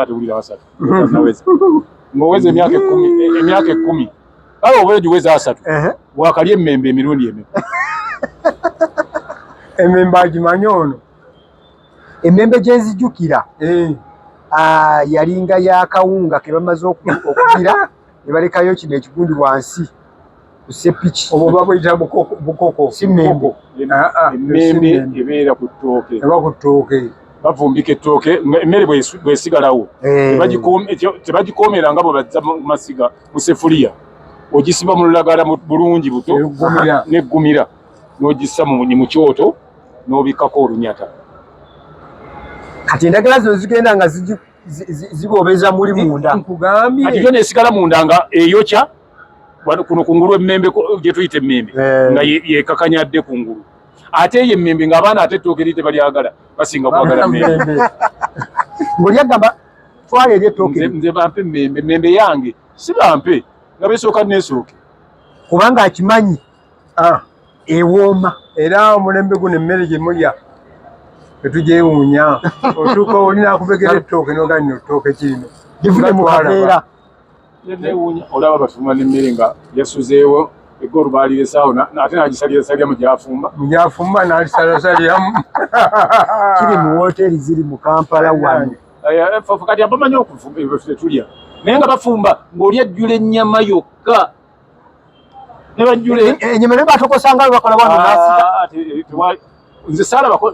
tewulira asatu ng'oweza emyaka ekkumi kale oba ogiweza asatu wakalya emmembe emirundi emeka? Emmembe agimanyi ono. Emmembe gye nzijukira yalinga ya kawunga ke bamaze okugira ne balekayo kino ekigundi wansi ku ssepiki. Obwo babuyita bukoko. Si mmembe. Emmembe ebeera ku ttooke. Eba ku ttooke. Bavumbika ettooke emmere bw'esigalawo. Tebagikoomera nga bwe bazza mu masiga mu ssefuliya. Ogisiba mu lulagala bulungi buto n'eggumira n'ogissa mu kyoto n'obikkako olunyata. Kati endagala zino zigenda nga zibobeza muli munda. Nkugambye. Kati yo n'esigala munda nga eyokya kuno kungulu emmembe gye tuyita emmembe nga yekakanyadde kungulu. Ate eyo emmembe ng'abaana ate ettooke eri tebalyagala basinga kwagala mmembe. Ng'oli agamba twala eri ettooke. Nze bampe emmembe, emmembe yange si bampe nga besooka neesooke. Kubanga akimanyi ewooma. Era omulembe guno emmere gye mulya tetugyewuunya. Otuuka olina akubegera ettooke n'ogamba nno ettooke kino. Livudde mu kaveera. Newuunya olaba bafumba n'emmere nga yasuzeewo eggolu baaliresaawo ate n'agisalirasaliramu gy'afumba. Gy'afumba n'alisalasaliramu. Kiri mu wooteeri ziri mu Kampala wano. Kati abamanyi okufumba ebyo ffe tulya. Naye nga bafumba ng'oli ajjula ennyama yokka. Ne bajjula ennyama naye batokosa nga bakola wano n'asiga. Nze saalabako,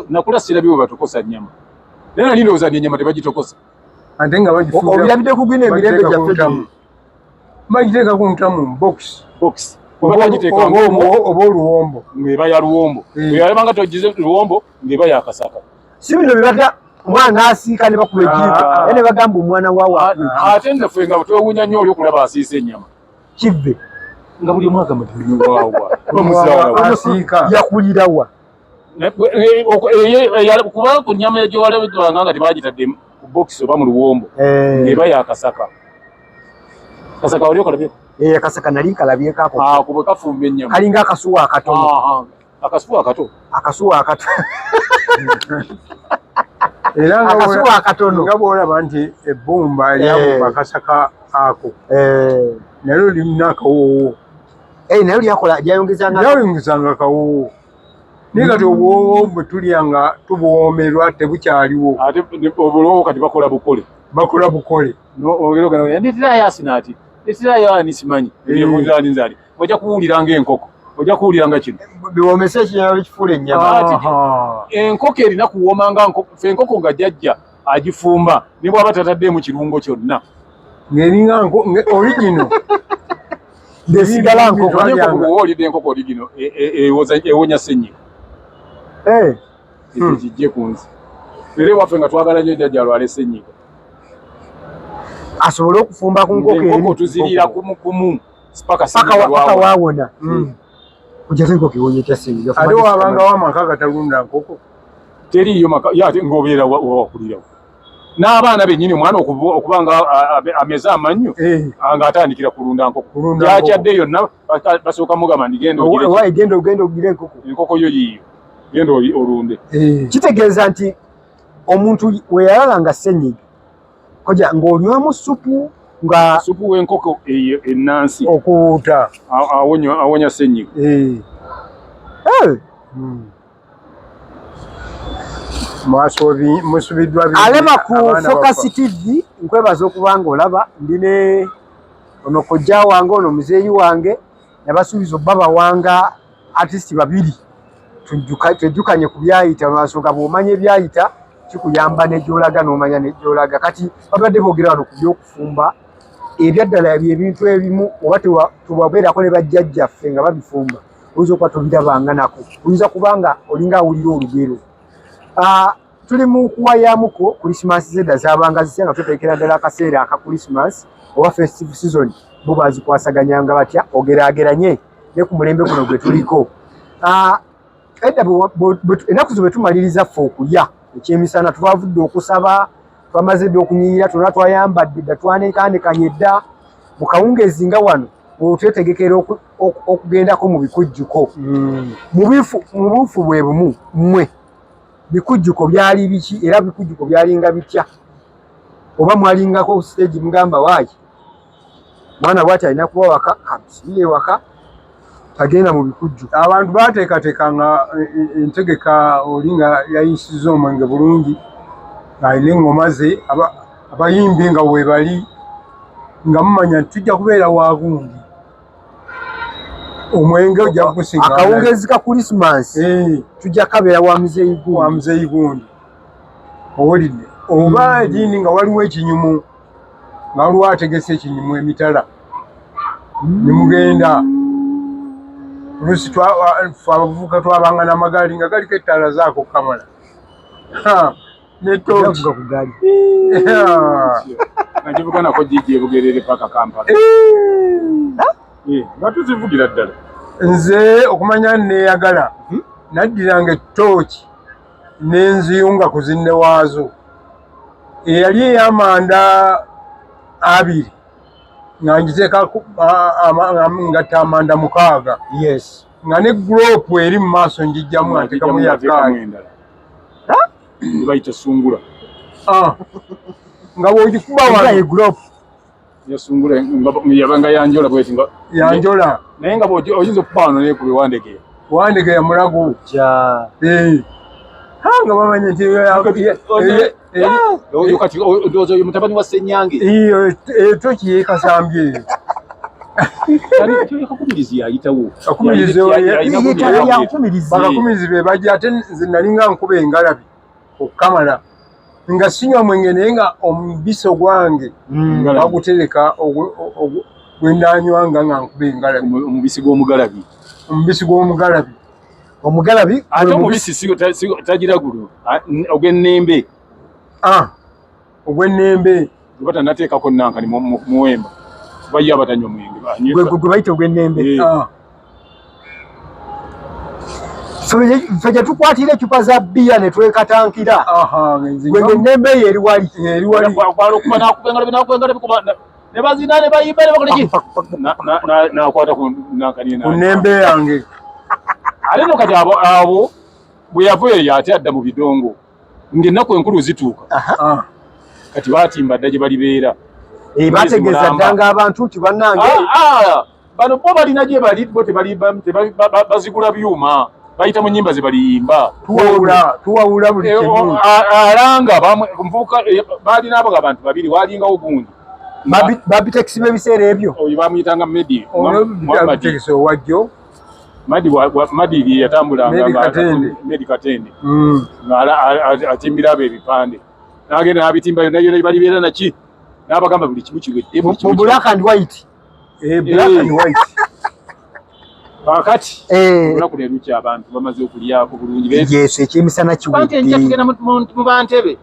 nakula sirabye bwe batokosa nnyama. Naye nali ndowooza nti ennyama tebagitokosa. Ate nga bagifumbira. Obirabidde ku gwino emirembe gyaffe gino. Bagiteeka ku ntamu, box. Box. Oba oluwombo. Ng'eba ya luwombo. Bw'eyalabanga togize luwombo ng'eba ya kasaka. Si bino bye batya omwana n'asiika ne bakuba ejiiko. Era ne bagamba omwana waawe akuba ejiiko. Ate nze ffe nga twewuunya nnyo oli okulaba asiise ennyama. Kivve. Nga buli omu agamba nti waawa. Omuzaala asiika. Yakulira wa? Kuba ku nnyama gyewalabanga nga tebagitadde ku bokisi oba mu luwombo ng'eba ya kasaka. Kasaka wali okalabyeko? Akasaka nali nkalabyeko ako. Ako bwe kafumba ennyama. Kalinga akasuwa akatono. Akasuwa akato. Akasuwa akato. Era akasuwa akatono. Nga bw'olaba nti ebbumba lyabumba akasaka ako. Nalyo lirina akawoowo. Nalyo lyakola lyayongezanga. Lyayongezanga akawoowo. Naye kati obuwoowo bwe tulya nga tubuwoomerwa tebukyaliwo. Ate obuwoowo kati bakola bukole. Bakola bukole. Ndeterayo asinaati, ndeterayo ani simanyi, ani nzali. Ojja kuwulira ng'enkoko, ojja kuwulira nga kino. Biwoomese ekinyama bikifuula ennyama. Enkoko erina kuwooma nga nkoko. Ffe enkoko nga jjajja agifumba ne bw'aba tataddeemu kirungo kyonna. Ng'eringa original. Ndesigala nkoko. Enkoko bw'oba olidde enkoko original ewonya ssenyiga. Ekyo kijje ku nsi. Era ewaffe nga twagala nnyo jjajja alwale ssenyiga. Asobole okufumba ku nkoko eri. Enkoko tuziriira kumu kumu paka paka waawona. Kujja enkoko ewonya etya ssenyiga? Ate wabangawo amaka agatalunda nkoko? Teriiyo maka, ye ate ng'obeera wakulirawo. N'abaana bennyini omwana okuba nga ameze amannyo ng'atandikira kulunda nkoko. Gyakyadde yonna basooka mugamba nti genda ogire. Owa genda ogenda ogire enkoko. Enkoko yo yiiyo. Genda olunde. Eh. Kitegeeza nti omuntu we yalalanga ssenyiga koja ng'onywamu supu nga Supu w'enkoko eyo ennansi Okuwuuta. Awonya ssenyiga. Eh. Eh, Musubiddwa bingi. Alema ku Abaana Focus bafa. TV, nkwebaza okuba nga olaba. Ndi ne ono kojja wange, ono muzeeyi wange, nabasuubiza obbabawanga artist babiri twejjukanye ku byayita, lwansonga bw'omanya ebyayita kikuyamba ne gy'olaga n'omanya ne gy'olaga. Kati babadde boogera wano ku by'okufumba ebyaddala, byebintu ebimu oba tewabeerako ne bajjajjaffe nga babifumba, oyinza okuba tobirabanga nako, oyinza kuba nga olinga awulira olugero. Tuli mu kuwayamuko Christmas zedda zabanga zitya nga tuteekera ddala akaseera aka Christmas oba festive season, bo bazikwasaganyanga batya ogeraageranye ne ku mulembe guno gwe tuliko? Edda ennaku zo bwe tumaliriza ffe okulya ekyemisana, twavudde okusaba, twamaze dda okunyirira, twonna twayambadde dda, twanekaanekanye dda mu kawungeezi nga wano otwetegekera okugendako mu bikujjuko. Mu buufu bwe bumu, mmwe bikujjuko byali biki era bikujjuko byalinga bitya? Oba mwalingako stage mugamba waayi mwana bwati alina kuba waka, kamusibire waka, tagenda mu bikujjuko? Abantu bateekateeka nga entegeka, oli nga yayisiza omwenge bulungi, ng'alina eŋŋoma ze, abayimbi nga weebali, nga mumanya nti tujja kubeera wagundi, omwenge ojja kugusiŋŋaana. Akawungeezi ka Christmas tujja kabeera wa muzeeyi gundi. Wa muzeeyi gundi, owulidde? Oba ekindi nga waliwo ekinyumu, nga waliwo ategese ekinyumu emitala ne mugenda. Oluusi ffe abavubuka twabanga n'amagaali nga galiko ettaala zaako kamala ne tooki. Yavuga ku gaali? Nagivuga nako jijja ebugerere paka Kampala. Nga tuzivugira ddala. Nze okumanya neeyagala, naddiranga ettooki n'enziyunga ku zinne waazo, eyali ey'amanda 2 nga ngiteekako ngatta amanda 6. Nga ne gulopu eri mu maaso njijjamu nga nteekamu ya Ngateekamu gaali. Endala bayita sungula. Nga bw'ogikuba Nga wano ye gulopu. Yasungula yabanga yanjola bweti nga yanjola. Naye nga oyinza okuba wano nekuba ewandegeya. Wandegeya mulago. Ja. Ha, nga bamanyi nti Oyo kati ndowooza oyo mutabani wa Ssenyange. Iyo etoki yeekasambye eyo. Kakumirizi yayitawo. Kakumirizi Yakumirizi. Bakakumirizi be bajja, ate nze nalinga nkuba engalabi okukamala nga sinywa mwenge, naye nga omubisi ogwange bagutereka gwe nanywanga nga nkuba engalabi. Omubisi gw'omugalabi. Omubisi gw'omugalabi. Omugalabi. Ate omubisi tagira guno ogw'ennembe. Ogw'ennembe. Gwe batanateekako nankani muwemba, kuba ye abatanywa mwenge. Gwe bayita ogw'ennembe. Ffe gye tukwatira eccupa za bbiya ne twekatankira. Gwe ng'ennembe eyo eri wali. Eri wali. Okuba nakuba engalabi, nakuba engalabi, ne bazina ne bayimba ne bakola ki, nakwata ku nankani. Ku nnembe yange. Ate no kati abo bwe yava eyo ate adda mu bidongo ng'ennaku enkulu zituuka. Kati baatimba dda gye balibeera. Bategeeza dda ng'abantu nti bannange. Bano bo balina gye bali, bo bazigula byuma, bayita mu nnyimba ze baliyimba. Tuwawula buli kimu. Alanga omuvubuka baalina abo abantu babiri, walingawo gundi. Babitekisi b'ebiseera ebyo. Oyo bamuyitanga Medi. Babitekisi owajjo. Madi ye yatambulanga. Medi Katende. Medi Katende nga atimbira abo ebipande, n'agenda n'abitimba yonna yonna balibeera naki, n'abagamba buli kimu kiwedde. Mu black and white. Black and white. Kakati olunaku lwe lukya, abantu bamaze okulyako bulungi. Yes, ekyemisana kiwedde. Tugenda mu bantebe,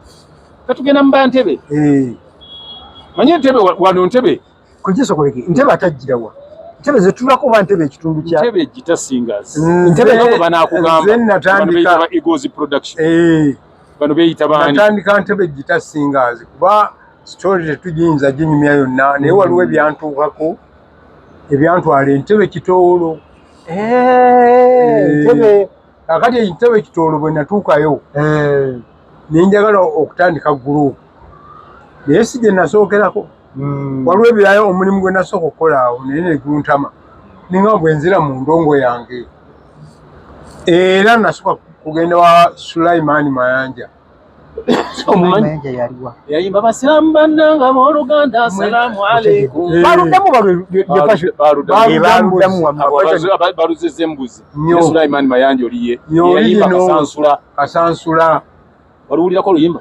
katugenda mu bantebe. Manye ntebe wano, ntebe. Kugisokoleke ntebe atajjirawa, ntebe zetulako oba ntebe ekitundu kya Ntebe Gita Singers. Ntebe Ntebe banakugamba nze natandika Eagles Production. Bano beeyita baani? Natandika Ntebe Gita Singers, kuba story tetugiyinza ginyumya yonna, naye waliwo ebyantuukako ebyantwala Entebe Kitoolo. Ntebe. Kakati ekitebe Kitoolo bwe natuukayo ne njagala okutandika group, naye si gye nasookerako. Waliwo ebirayo omulimu gwe nasooka okukola awo, naye ne guntama, ninga bwe nzira mu ndongo yange. Era nasooka kugenda wa Sulaiman Mayanja. Omumanyi yaliwa? Yayimba basiramu bannanga abooluganda, assalaamu aleikum. Baluddemu. Baluddamu. Baluzizza embuzi. Nnyo. Ne Sulaiman Mayanja oliye Nnyo, oli yayimba yino. Kasansula. Kasansula. Waluwulirako oluyimba?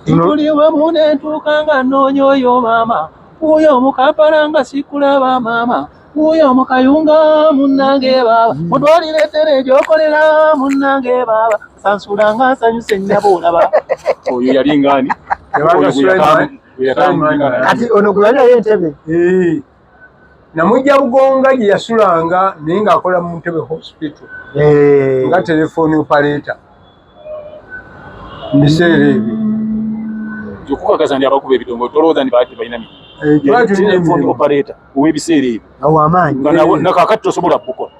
Tuli wamu nentuuka nga nnoonya oyo maama, wuuyo mu Kampala nga sikulaba maama, wuuyo mu Kayunga munnange baaba, mutwalire etere gy'okolera munnange baaba, sansula nga nsanyuse nnyabo olaba. Oyo yali ngaani? Yabanga Oyo gwe gwe Sulaiman. Kati ono gwe yali naye Entebe? Eh. Namujja Bugonga gye yasulanga, naye ng'akola mu Ntebe Hospital nga telephone operator mu biseera ebyo. Okukakasa ndi abakuba ebidongo tolowooza ndi baati balina mirimu. Eh, twali tulina Telephone emirimu. operator ow'ebiseera ebyo Awo amaanyi. nga nakakati tosobola kubukola.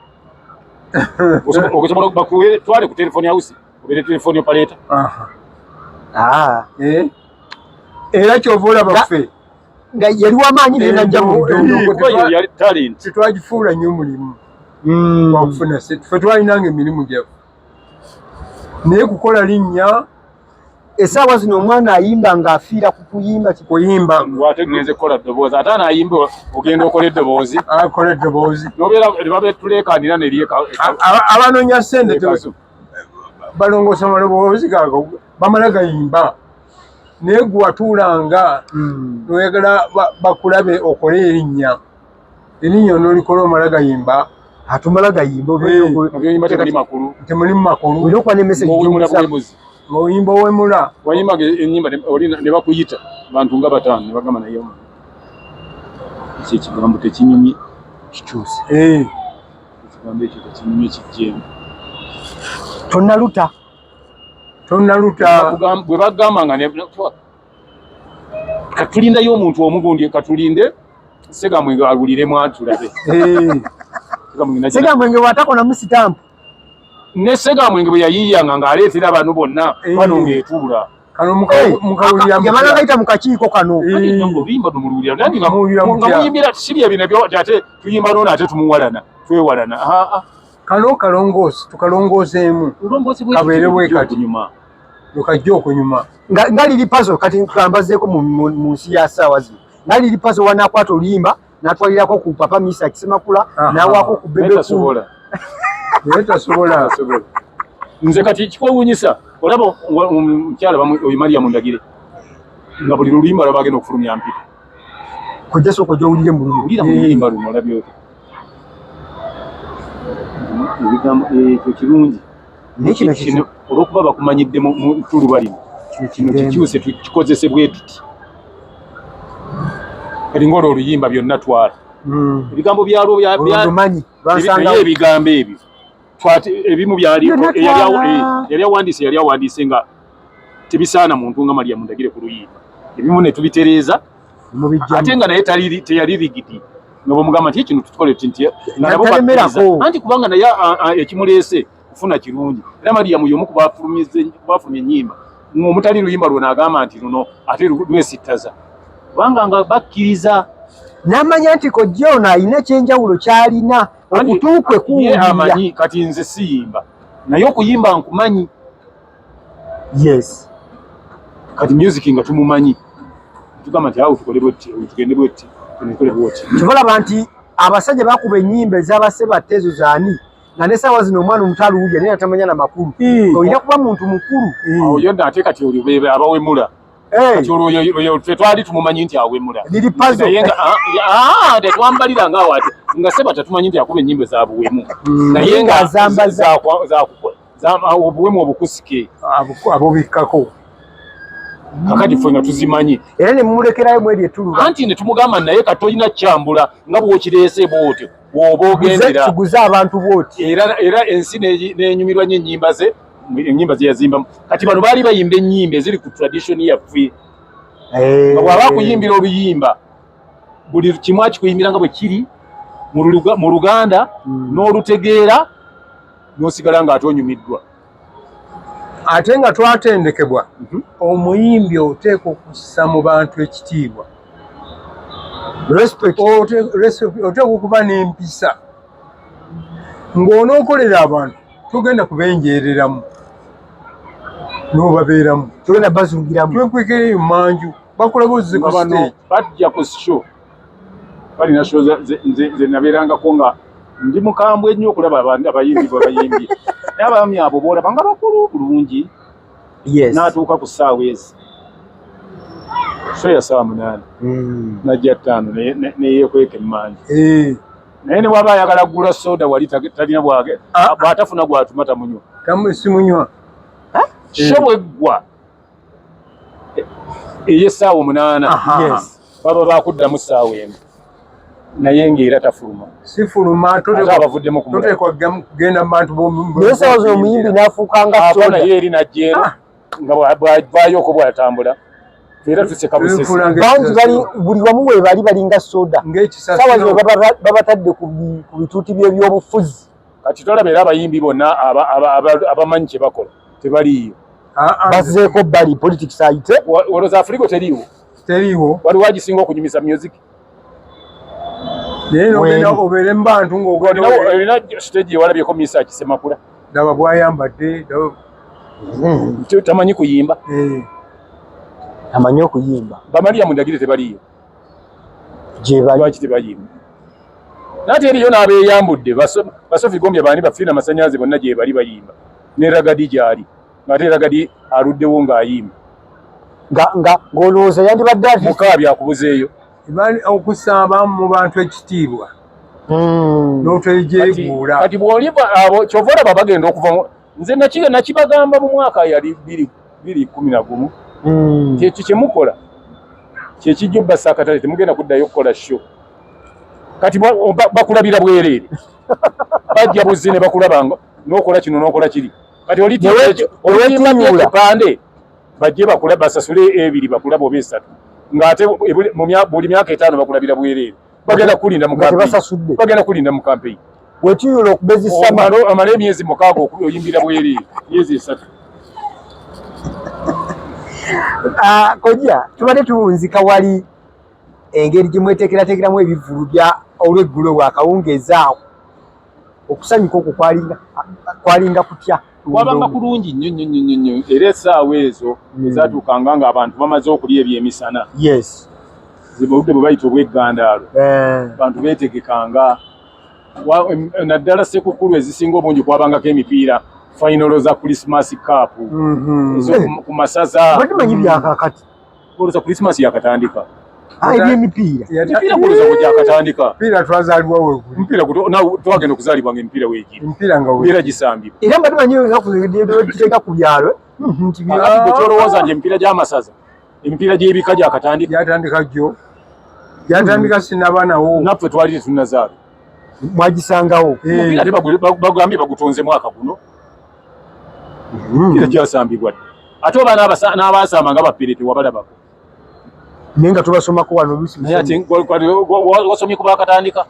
Osobola bakuwe twale ku telephone house obeere telephone operator. Aha. Ah. Eh. Era kyova olaba ffe Nga yali wamaanyi naye najja mu Eh, ndongo. Kuba yo yali talent. Tetwagifuula nnyo omulimu gwakufuna ssente. Ffe twalinanga emirimu gyaffe, naye kukola linnya. Essaawa zino omwana ayimba ng'afiira ku kuyimba. Kuyimba. Ate ngenze kukola ddoboozi, ate anaayimba ogenda okola eddoboozi. Akola eddoboozi. Nobeera ne tuleekaanira neryeka. Abanoonya ssente balongoosa amaloboozi gago, bamala gayimba, naye gwe watuulanga noyagala bakulabe okole erinnya, erinnya onoolikola omala gayimba? Atumala gayimba. Mubyoyimba temuli makulu. Temuli mu makulu. Olina okuba ne message. Ng'owemula gy'omusa. buwemuzi. Ng'oyimba owemula. Wayimba ennyimba ne bakuyita bantu nga bataano ne bagamba, naye ekyo ekigambo tekinyumye. Kikyuse. Eh, ekigambo ekyo tekinyumye, kijjeemu. Tonnaluta. Tonnaluta. Bwe bagamba nga katulindayo omuntu omugundi, katulinde Segamwenge awuliremu atulabe. Eh, Segamwenge Segamwenge bw'atakonamu sitampu. Ne Segamwenge bwe yayiiyanga ng'aleetera bano bonna bano ng'etuula. Kano mukawulira. Yamala gayita mu kakiiko kano. Eh. Oluyimba lumuwulira nange nga Muwulira nga mutya? muyimbira si bye bino ate tuyimba noono ate tumuwalana twewalana. Ah, ah. Kano kalongoosi, tukalongooseemu. Olongoosi bwe Kabeere bwe kati. okunyuma. Lukajja okunyuma. Nga Lil Pazo kati kambazeeko mu nsi ya ssaawa zino, nga Lil Pazo wanaakwata oluyimba n'atwalirako ku Papa Misa Kisemakula, n'awaako ku Naye Bebe Cool. tasobola. Naye tasobola. Tasobola. Nze kati kikwewuunyisa olaba omukyala oyo Mariam Ndagire nga buli luyimba lwaba agenda okufulumya mpita. Kojja sooka ojja owulire mu lulimi. Wulira mu luyimba luno olabye otya ebigambo ekyo kirungi. Naye kino Kino olw'okuba bakumanyidde mu ttuluba lino, kino kino kigembe. kikyuse tukikozese bwe tuti. Kati ng'olwo oluyimba byonna twala ebigambo byalwo Olwo ndumanyi lwansangawo. Naye ebigambo ebyo ebimu byali Byonna twala. Yali awandiise, yali awandiise nga tebisaana muntu nga Mariam Ndagire ku luyimba, ebimu ne tubitereeza. Mubijjamu. Ate nga naye teyali rigid, nga bwemugamba nti kino tukole tuti nti nga nabo Talemerako. bakkiriza. Anti kubanga naye ekimuleese kufuna kirungi. Era Mariam y'omu ku bafulumya ennyimba ng'omutali luyimba lwona agamba nti luno ate lwesittaza, kubanga nga bakkiriza. N'amanya nti kojja ono alina ekyenjawulo ky'alina, okutu kwe Ye kuwulira. amanyi. Kati nze siyimba, naye okuyimba nkumanyi. Kati music nga tumumanyi, tugamba nti awo tukole bwetti, tugende bwetti, tukole bwoti. Kyova olaba nti abasajja bakuba ennyimba ez'abasebatta ezo zaani, nga n'essaawa zino omwana omuto aluwulira naye atamanya na makulu. Olina kuba muntu mukulu. Awo yonna ate kati olwo be abawemula. Kati olwo oyo tetwali tumumanyi nti awemula. Lil Pazo. Naye nga tetwambalira nga awo ate nga Sebata tumanyi nti akuba ennyimba za buwemu, naye nga Ng'azambaza. Obuwemu obukusike. Abubikkako. Kakati ffe nga tuzimanyi. Era ne mumulekerayo mweri etuluba. Anti ne tumugamba naye kati tolina kyambula nga bw'okireese bw'otyo bw'oba ogendera. Tuguze abantu bw'oti. Era ensi n'enyumirwa nnyo ennyimba ze, ennyimba ze yazimbamu. Kati bano baali bayimba ennyimba eziri ku tradition yaffe, nga bw'aba akuyimbira oluyimba buli kimu akikuyimbira nga bwe kiri mu Luganda n'olutegeera. N'osigala ng'ate onyumiddwa. Ate nga twatendekebwa, omuyimbi oteekwa okussa mu bantu ekitiibwa. Respect. Oteekwa okuba n'empisa. Ng'onookolera abantu, togenda kubenjeereramu n'obabeeramu. Togenda bazungiramu. Twekwekera emanju, bakulaba ozze ku Nga bano stage. Bajja ku show, balina show nze nabeerangako nga ndi mukambwe ennyo okulaba abayimbi bwe bayimbye, naye abaami abo boolaba nga bakulu bulungi, n'atuuka ku ssaawa ezi, show ya ssaawa 8, najja 5 neyeekweka emmanju. Naye ne bw'aba ayagala kugula soda wali talina bwage, bw'atafuna gwatuma tamunywa. Simunywa. Show bweggwa ey'essaawa 8, baba bakuddamu ssaawa 1, naye ng'era tafuluma. Sifuluma. Ate abavuddemu ku mulala. Toteekwa kugenda mu bantu. Naye sawa zino omuyimbi n'afuuka nga Ava soda. Naye eri najja eno nga bw'avaayo bw'atambula, era tuseka busesi. Bangi bali buli wamu we bali balinga soda. Sawa zino babatadde ku bituuti by'ebyobufuzi. Kati tolaba era abayimbi bonna abamanyi kye bakola tebaliiyo. Bazzeeko bali politics ayite. Olowooza Afrigo teriiwo? Teriiwo. Waliwo agisinga okunyumisa music. Naye nogenda obeere mu bantu ng'ogenda Olina stage ewalabyeko Misa Kisemakula? Laba bwayambadde, laba. Tamanyi kuyimba. Amanyi okuyimba. Bamaliya Mundagire tebaliiyo? Gye bali. Lwaki tebayimba? Nate eriyo n'abeeyambudde, Basofi Gombya, baani, bafiina amasannyalaze, bonna gye bali bayimba, ne Ragadi gy'ali, ng'ate Ragadi aluddewo ng'ayimba. Nga ng'olowooza yandibadde ati. Mukaabya akubuzeeyo. Okusaba mu bantu ekitiibwa n'otejeeguula. Kati bw'oli abo kyova olaba bagenda okuva nze nakibagamba mu mwaka yali 2011 nti ekyo kyemukola kyekijja obbasa akatale, temugenda kuddayo okukola show. Kati bakulabira bwereere, bajja buzzi ne bakulaba nga n'okola kino n'okola kiri. Kati olitimba ekipande, bajje bakula basasule ebiri bakulaba oba esatu, ng'ate buli myaka 5 bakulabira bwereere. Bagenda kulinda mu Nga campaign. tebasasudde. Bagenda kulinda mu campaign. Wetuyula okubezisama. Omale emyezi 6 oyimbira bwereere, myezi 3. Ah, kojja, tubadde tuwunzika wali engeri gye mweteekerateekeramu ebivvulu bya olweggulo bwakawungeezi awo. Okusanyuka okwo kwalinga kutya? Kwabanga kulungi nnyo nnyo nnyo nnyo nnyo, era essaawa ezo ezatuukanga ng'abantu bamaze okulya ebyemisana, obudde bwe bayita obw'eggandaalo, abantu beetegekanga. Naddala sekukkulu ezisinga obungi kwabangako emipiira, final za Christmas Cup ezo ku masaza. Mbadde manyi byakakati. Olowooza Christmas yakatandika? Ah, ebyemipiira. Emipiira kulowooza bwe gyakatandika. Emipiira twazaalibwa weguli. Emipiira nawe twagenda okuzaalibwa nga emipiira weegiri. Emipiira nga Emipiira gisambibwa. Era mbadde manyi ennaku kiteeka ku byalo nti Kakati gwe kyolowooza nti emipiira gy'amasaza, emipiira gy'ebika gyakatandika? Gyatandika jjo, gyatandika sinaba nawo. Naffe twali tetunnazaala. Mwagisangawo. Omupiira ate bagambye bagutonze mwaka guno. Emipiira gyasambibwa dda, ate oba n'abasamba nga bapere tewabalabako. Naye nga tubasomako wano oluusi. Naye ate wasomye ku bakatandika,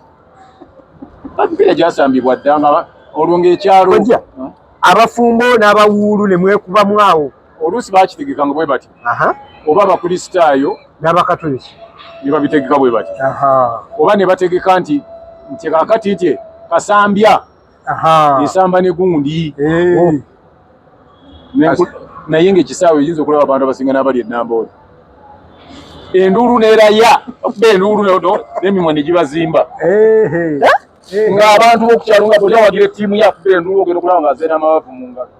emipiira gyasambibwa dda nga olwo ng'ekyalo. Kojja, abafumbo n'abawuulu ne mwekubamu awo. Oluusi bakitegekanga bwe bati, oba Abakristaayo n'Abakatoliki ne babitegeka bwe bati, oba ne bategeka nti kakati nti Kasambya esamba ne gundi. Naye ng'ekisaawe eyinza okulaba abantu abasinga n'abali enamboole, enduulu n'eraya, okuba enduulu n'emimwa ne gibazimba, ng'abantu b'okukyalo nga buli awagira ettiimu ye akuba enduulu, ogenda okulaba ng'aze n'amabavu mu ngalo.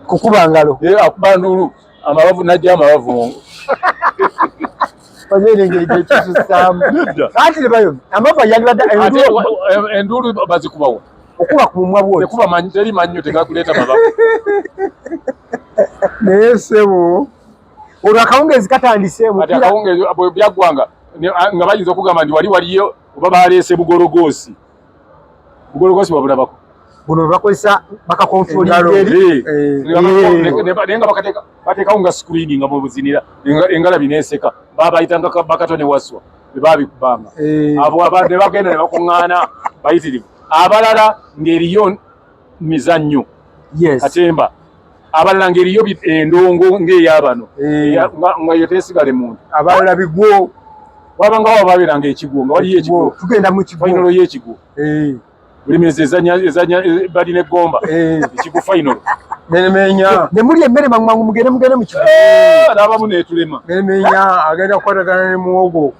Kukuba ngalo. Akuba nduulu, amabavu najja amabavu mu Ozeera engeri gyekisussaamu. Anti lebayo amavu yandibadde. Ate enduulu bazikubawa? Okuba ku mumwa bwoti. Tekuba manyi, teri mannyo tegakuleeta mabavu. Naye ssebo. Olwo akawungeezi katandise. Kati omupiira. Akawungeezi bwe byaggwanga nga bayinza okugamba nti wali waliyo oba baleese bugologoosi. Bugologoosi wabulabako? Buno bwe bakozesa bakakontrolinga Engalo. eri. Naye nga bateekawo nga screen nga bwebuzinira engalabi neseka, babayitanga bakatone waswa bebabikubanga. Abo abantu ne bagenda ne bakuŋŋaana bayitirivu, abalala ng'eriyo. mizannyo katemba abalala ng'eriyo endongo ng'eyabano nga yo tesigale muntu abalala bigwo wabangawo ababeeranga ekigwo nga waliyo ekigwo tugenda mu kigwo fayinolo y'ekigwo Bulemezi ezanya balina eggomba ekigwo fayinolo Meremenya ne muli emmere mangu mangu mugende mugende mu kigwo n'abamu neetulema Meremenya agenda kukwatagana ne muwogo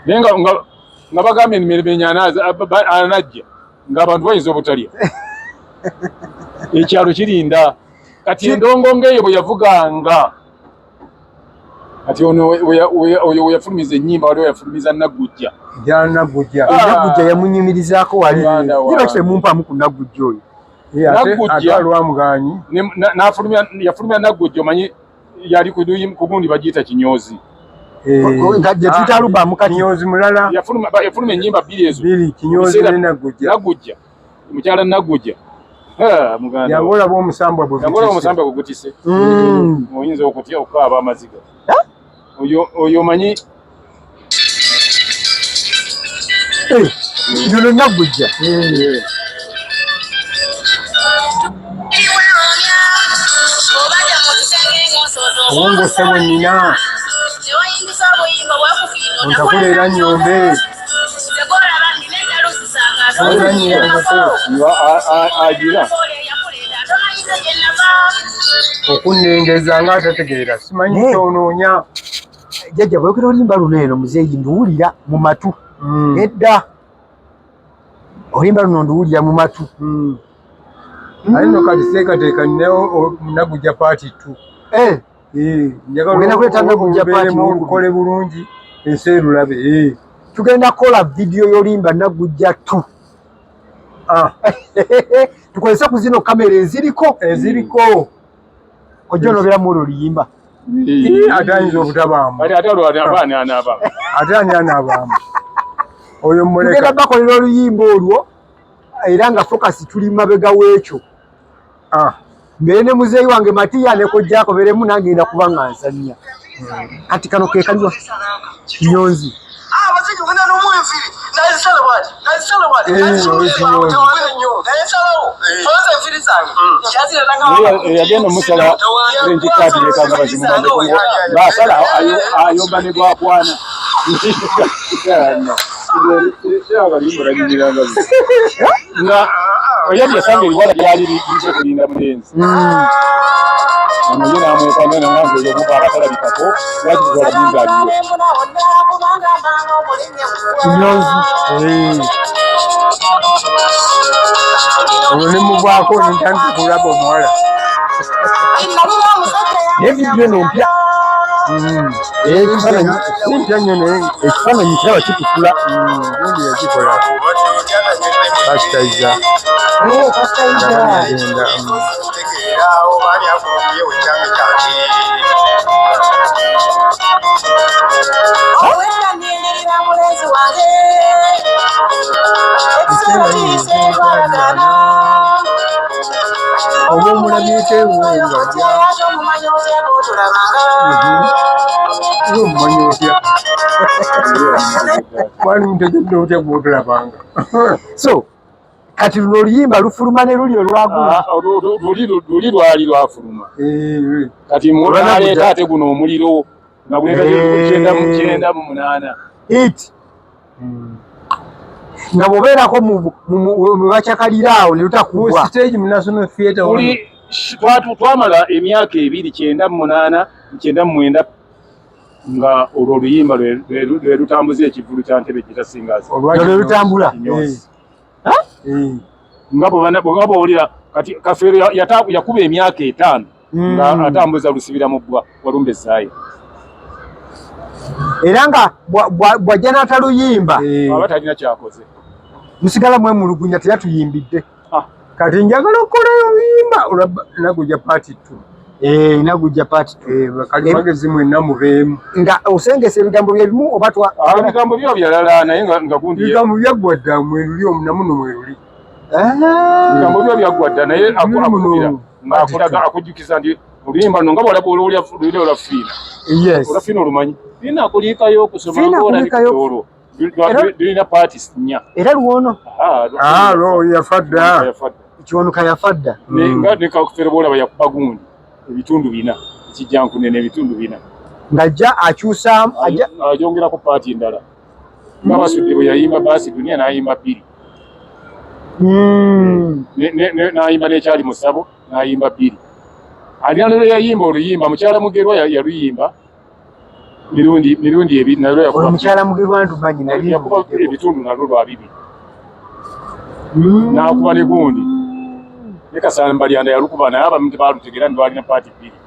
naye nga bagambye ni Meremenya anajja ng'abantu bayinza obutalya ekyalo kirinda kati endongo ng'eyo bwe yavuganga kati ono oyo weyafulumiza ennyimba waliwo yafulumiza Naggujja Naggujja Naggujja yamunyumirizaako wali lwaki temumpaamu ku Naggujja oyo Naggujja lwamuganyi yafulumya Naggujja omanyi yali ku gundi bagiyita kinyoozi gye tuyita alubamu kati kinyozi mulala yafulumya ennyimba bbiri ezo kinyozi ne Naggujja Naggujja mukyala Naggujja yangu olaba omusambwa gwe gutise oyinza okutya okukaaba amaziga oyo omanyi yono Naggujja obwongo ssebo nnina ontakula era nnyombe agira okunnengeza nga atategeera simanyi kyonoonya jjajja bwekera oluyimba luno eno muzeeyi nduwulira mu matu edda oluyimba luno nduwulira mu matu aye nno kati seekateeka nnewo Naggujja part 2 ogenda kuleeta Naggujja part olukole bulungi ensi erulabe tugenda kukola vidiyo y'oluyimba Naggujja 2 tukozese ku zino kamera eziriko eziriko ojja onobeeramu olwo oluyimba ate ayinza obutabaamu ate anaabaamu ate ani anaabaamu oyo muleka tugenda bakolera oluyimba olwo era nga focus tuli mabega w'ekyo mbere ne muzeeyi wange Matiya ne kojja akoberemu nange ngenda kuba nga nzannya kati kano ke kaliwa kinyonzi yagenda omusala enkikaati yekanga bazimumaze ng'asala ayomba ne gwakwana nga oyali yasanga ebiwala byali bize kulinda mulenzi ono ye n'amwekanga nange oyo omuntu abatalabikako lwaki tutwala muyinza aliwo kinyonzi olwo ne muvaako nentandika okulaba omuwala naye vidiyo eno mpya mpya nnyo naye ekifaananyi kiraba kitukula gundi yakikola pasitaiza agenda oba omulabyeko ewenga omumanyi otya wali mutegedde otya gwotulabanga so kati luno oluyimba lufuluma ne luli olwagula luli lwali lwafuluma kati naleeta ate guno omuliro nga guleeta 98 it nga bw'obeerako mu bakyakalira awo ne lutakugwa stage mu National Theatre twamala emyaka ebiri 98 99 nga olwo oluyimba lwe lutambuza ekivvulu kya Ntebe Gitasingazi lwe lutambula nga bw'owulira kati Kafeero yakuba emyaka 5 nga atambuza lusibira mu bbwa walumbe essaayi era nga bw'ajja n'ataluyimba aba talina kyakoze musigala mwemulugunya teyatuyimbidde kati njagala okukolayo oluyimba olwa Naggujja part 2 Naggujja part 2 kali magezi mwenna mubeemu nga osengesa ebigambo byebimu oba ebigambo byo byalala naye nga gundi ebigambo byaggwa dda mweruli omunamuno mweruli ebigambo byo byaggwa dda naye akubira ng'akulaga akujjukiza nti oluyimba luno nga bw'olaba oluli olwa Fiina olwa Fiina olumanyi Fiina akuliikayo okusoma ng'olabika olwo Lulina parts nnya. Era lwono yafa dda. Kiwanuka yafa dda. Nga ne Kafeero bw'olaba yakuba gundi ebitundu bina, ekijjankunene ebitundu bina. Ng'ajja akyusa ayongerako paati endala. Nga Basudde bwe yayimba Baasi Dunia n'ayimba bbiri. N'ayimba n'ekyali mu ssabo n'ayimba bbiri. Alina lwe yayimba oluyimba mukyala Mugerwa yaluyimba mirundi ebiri nalwo yakuba. Omukyala Mugerwa ntumanyi nali yakuba ebitundu nalwo lwa bibiri. N'akuba ne gundi. Ne Kasambalyanda yalukuba naye abamu tebaalutegeera nti lwalina paati bbiri.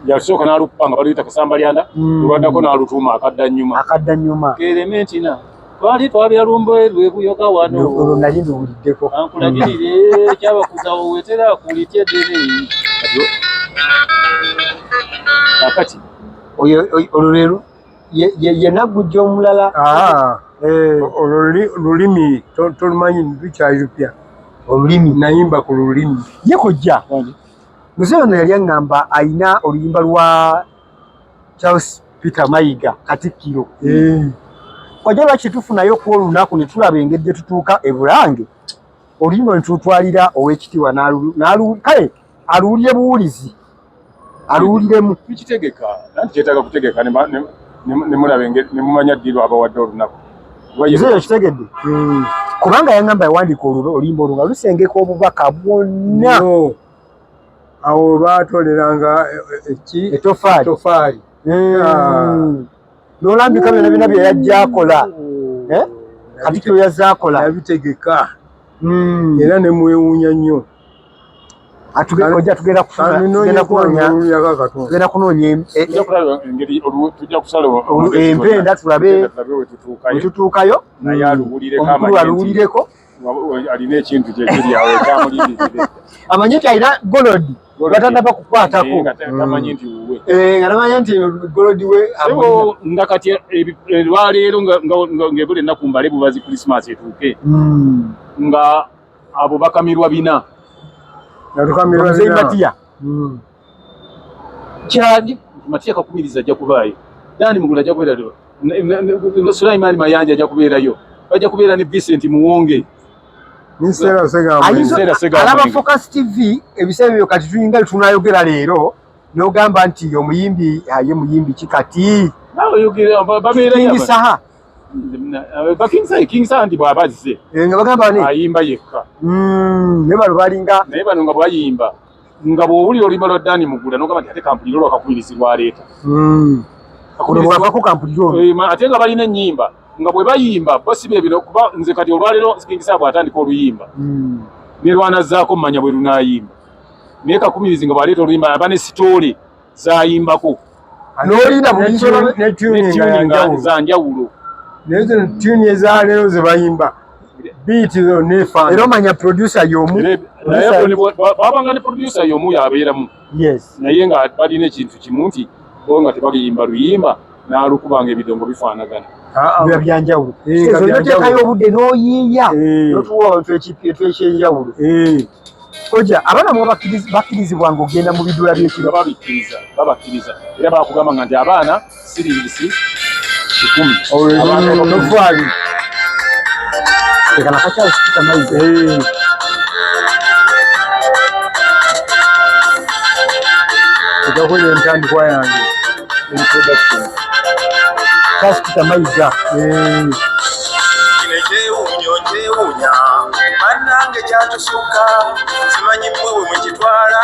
Yasooka n'alukuba nga baluyita Kasambalyanda, olwaddako n'alutuuma Akaddannyuma. Akaddannyuma. Kerementina twali twabya lumbe lwe buyoka wano. Olwo nali nduwuliddeko. Ankulagirire kyabakuza wetera kulitya eddene. Kakati oyo olwo leero ye Naggujja omulala. Olwo lulimi tolumanyi lukyali lupya. Olulimi. Nayimba ku lulimi. Ye kojja. Muzeeyi ono yali aŋŋamba alina oluyimba lwa Charles Peter Mayiga Katikkiro. Kojja lwaki tufunayo ku olunaku ne tulaba engeri gye tutuuka e Bulange, oluyimba ne tulutwalira ow'ekitiibwa kale aluwulire buwulizi, aluwuliremu. Tukitegeka, anti kyetaaga kutegeka ne mulaba engeri ne mumanya ddi lw'abawadde olunaku. Muzeeyi okitegedde? Kubanga yaŋŋamba yawandiika oluyimba olwo nga lusengeka obubaka bwonna. Awo baatoleranga Ettofaali. N'olambika byonna byonna bye yajja akola. Katikkiro yazze akola. Yabitegeka. Era ne mwewuunya nnyo. Ojja tugenda kunoonya empenda tulabe we tutuukayo. Omukulu aluwulireko. Alina ekintu kye kiri awo ekyamulindiridde. Amanye nti alina golodi batannaba kukwatako. Tamanyi nti wuwe. Nga tamanyi nti golodi we. Nga kati olwaleero ng'ebula ennaku mbale bubazi Christmas etuuke. Nga abo bakamirwa bina. Muzeeyi Matiya. Kyali Matiya Kakumiriza ajja kubaayo. Dani Mugula ajja kubeerayo. Sulaiman Mayanja ajja kubeerayo. Bajja kubeera ne Vincent Muwonge. Alaba Focus TV ebiseera ebyo kati tulinga tunayogera leero n'ogamba nti omuyimbi ye muyimbi ki kati? King Saha. King Saha nti bw'aba azze. Nga bagamba ani? Ayimba yekka. Naye bano balinga. Naye bano nga bw'ayimba nga bw'owulira oluyimba lwa Dani Mugula n'ogamba nti ate kampulire olwa Kakumirizi lw'aleeta. Bw'avako kampulire olwo. Ate nga balina ennyimba nga bwe bayimba bo si bye bino kuba nze kati olwaleero King Saha bw'atandika oluyimba ne lwanazzaako mmanya bwe lunaayimba. Naye Kakumirizi nga bw'aleeta oluyimba aba ne sitoole z'ayimbako. N'olinda ne tuning za njawulo. Naye zino tune ezaleero ze bayimba beat zonna efaanana. Era omanya producer y'omu. Naye babanga ne producer y'omu y'abeeramu. Yes. Naye nga balina ekintu kimu nti bo nga tebaliyimba luyimba n'alukubanga ebidongo bifaanagana. Biba bya njawulo. Oteekayo obudde n'oyiiya n'otuwa abantu ekintu eky'enjawulo. Kojja abaana mwe bakkirizibwanga okugenda mu biduula by'ekiro. Babikkiriza, babakkiriza. Era bakugamba nga nti abaana siringisi 10. Tofaali. Leka nakakyalo Peter Mayiga. Ekakola entandikwa yange. Introduction. Charles Peter Mayiga. Kino ekyewuunyo nkyewuunya bannange kyatusukka simanyi mmwe bwe mukitwala.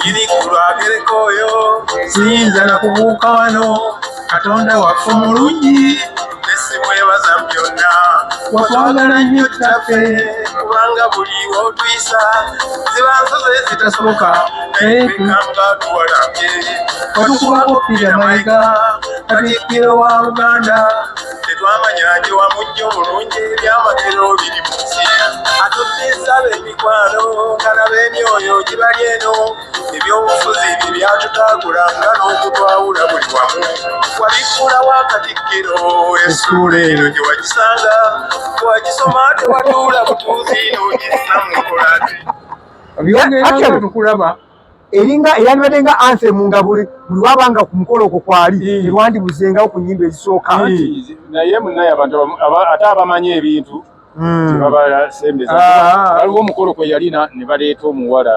Nnyini ggulu agereka oyo. Siyinza na kubuuka wano Katonda waffe mulungi ne simwebaza mu byonna. Watwagala nnyo Kitaffe kubanga buli w'otuyisa ziba nsozi ezitasoboka naye twekanga tuwalambye. Watukubako Peter Mayiga Katikkiro wa Buganda tetwamanya gye wamujja obulungi ebyamagero biri mu nsi. Atuddiza ab'emikwano nga n'ab'emyoyo gibali eno. Ebyobufuzi bye byatutaagula nga n'okutwawula buli wamu. Wabikkulawo Katikkiro essuula eno gye wagisanga wagisoma tewatuula butuuzi n'ogissa mu nkola. Byogera nga tukulaba. Eringa eyandibadde nga anthem nga buli wabanga ku mukolo okwo kwali terwandibuzengawo ku nnyimba ezisooka. Naye munnaye abantu ate abamanyi ebintu tebabasembeza. Waliwo omukolo kwe yalina ne baleeta omuwala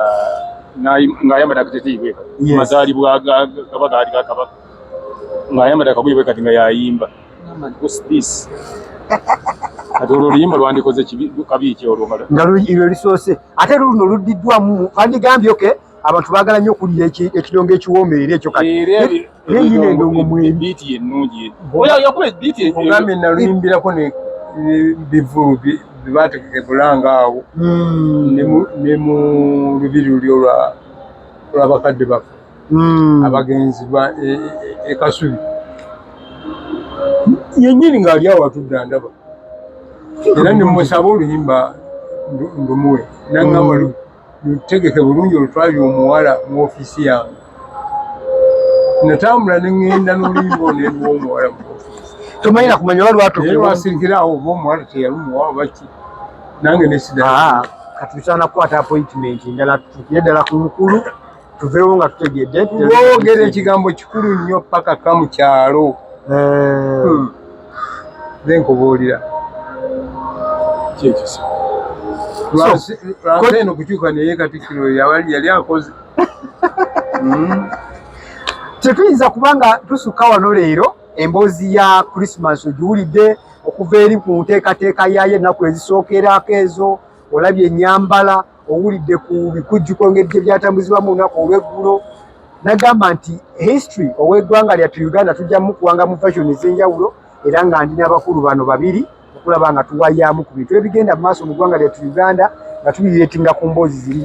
ng'ayambadde akateteeyi bwe kati, mazaalibwa gaba gaali ga Kabaka, ng'ayambadde akagoye bwe kati nga yayimba. What's this? Kati olwo oluyimba lwandikoze kabi ki olwo nga lwe lusoose, ate luno luddiddwamu wandigambye okay abantu baagala nnyo okulira ekidongo ekiwoomerera ekyo kati naye endongo mweri biiti ennungi oyo yakuba biiti ogambye naluyimbirako ne bivulu bye bategeka awo ne mu lubiri luli olw'abakadde baffe abagenzi e Kasubi yennyini ng'ali awo atudde andaba era ne musaba oluyimba ndumuwe nangamba lutegeke bulungi olutwalire omuwala mu ofiisi yange. Natambula ne ŋŋenda n'oluyimba olwo ne nduwa omuwala mu ofiisi. Tomanyi na kumanya oba lwatuuka lwasirikira awo oba omuwala teyalumuwa oba ki, nange ne sidda. Kati tusaana kukwata appointment endala tutuukire ddala ku mukulu tuveewo nga tutegedde. Lwogera ekigambo kikulu nnyo paka ka mu kyalo. Nze nkubuulira. Kyekyo. Lwansi eno kukyuka naye Katikkiro yali akoze. Tetuyinza kubanga tusukka wano leero emboozi ya Christmas ogiwulidde okuva eri ku nteekateeka yaayo ennaku ezisookerako ezo, olabye ennyambala, owulidde ku bikujjuko engeri gye byatambuzibwamu olunaku olw'eggulo. Nagamba nti history ow'eggwanga lyattu Uganda tujja mukuwanga mu version ez'enjawulo, era nga ndi n'abakulu bano babiri okulaba nga tuwayaamu ku bintu ebigenda mu maaso mu ggwanga lyattu Uganda nga tubireetinga ku mboozi ziri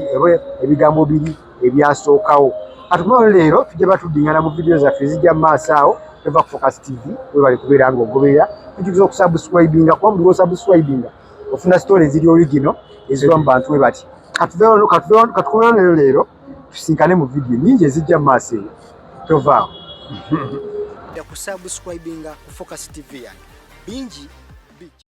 ebigambo biri ebyasookawo. Katumawo leero tujja batuddingana mu vidiyo zaffe ezijja mu maaso awo. Tova ku Focus TV, webale kubeera nga ogoberera. Tujjukiza okusubscribinga kuba buli lw'osubscribinga ofuna story eziri original eziva mu bantu we bati. Katukomewo leero leero tusinkane mu vidiyo nnyingi ezijja mu maaso eyo. Tovaawo. Kusubscribinga ku Focus TV yange bingi.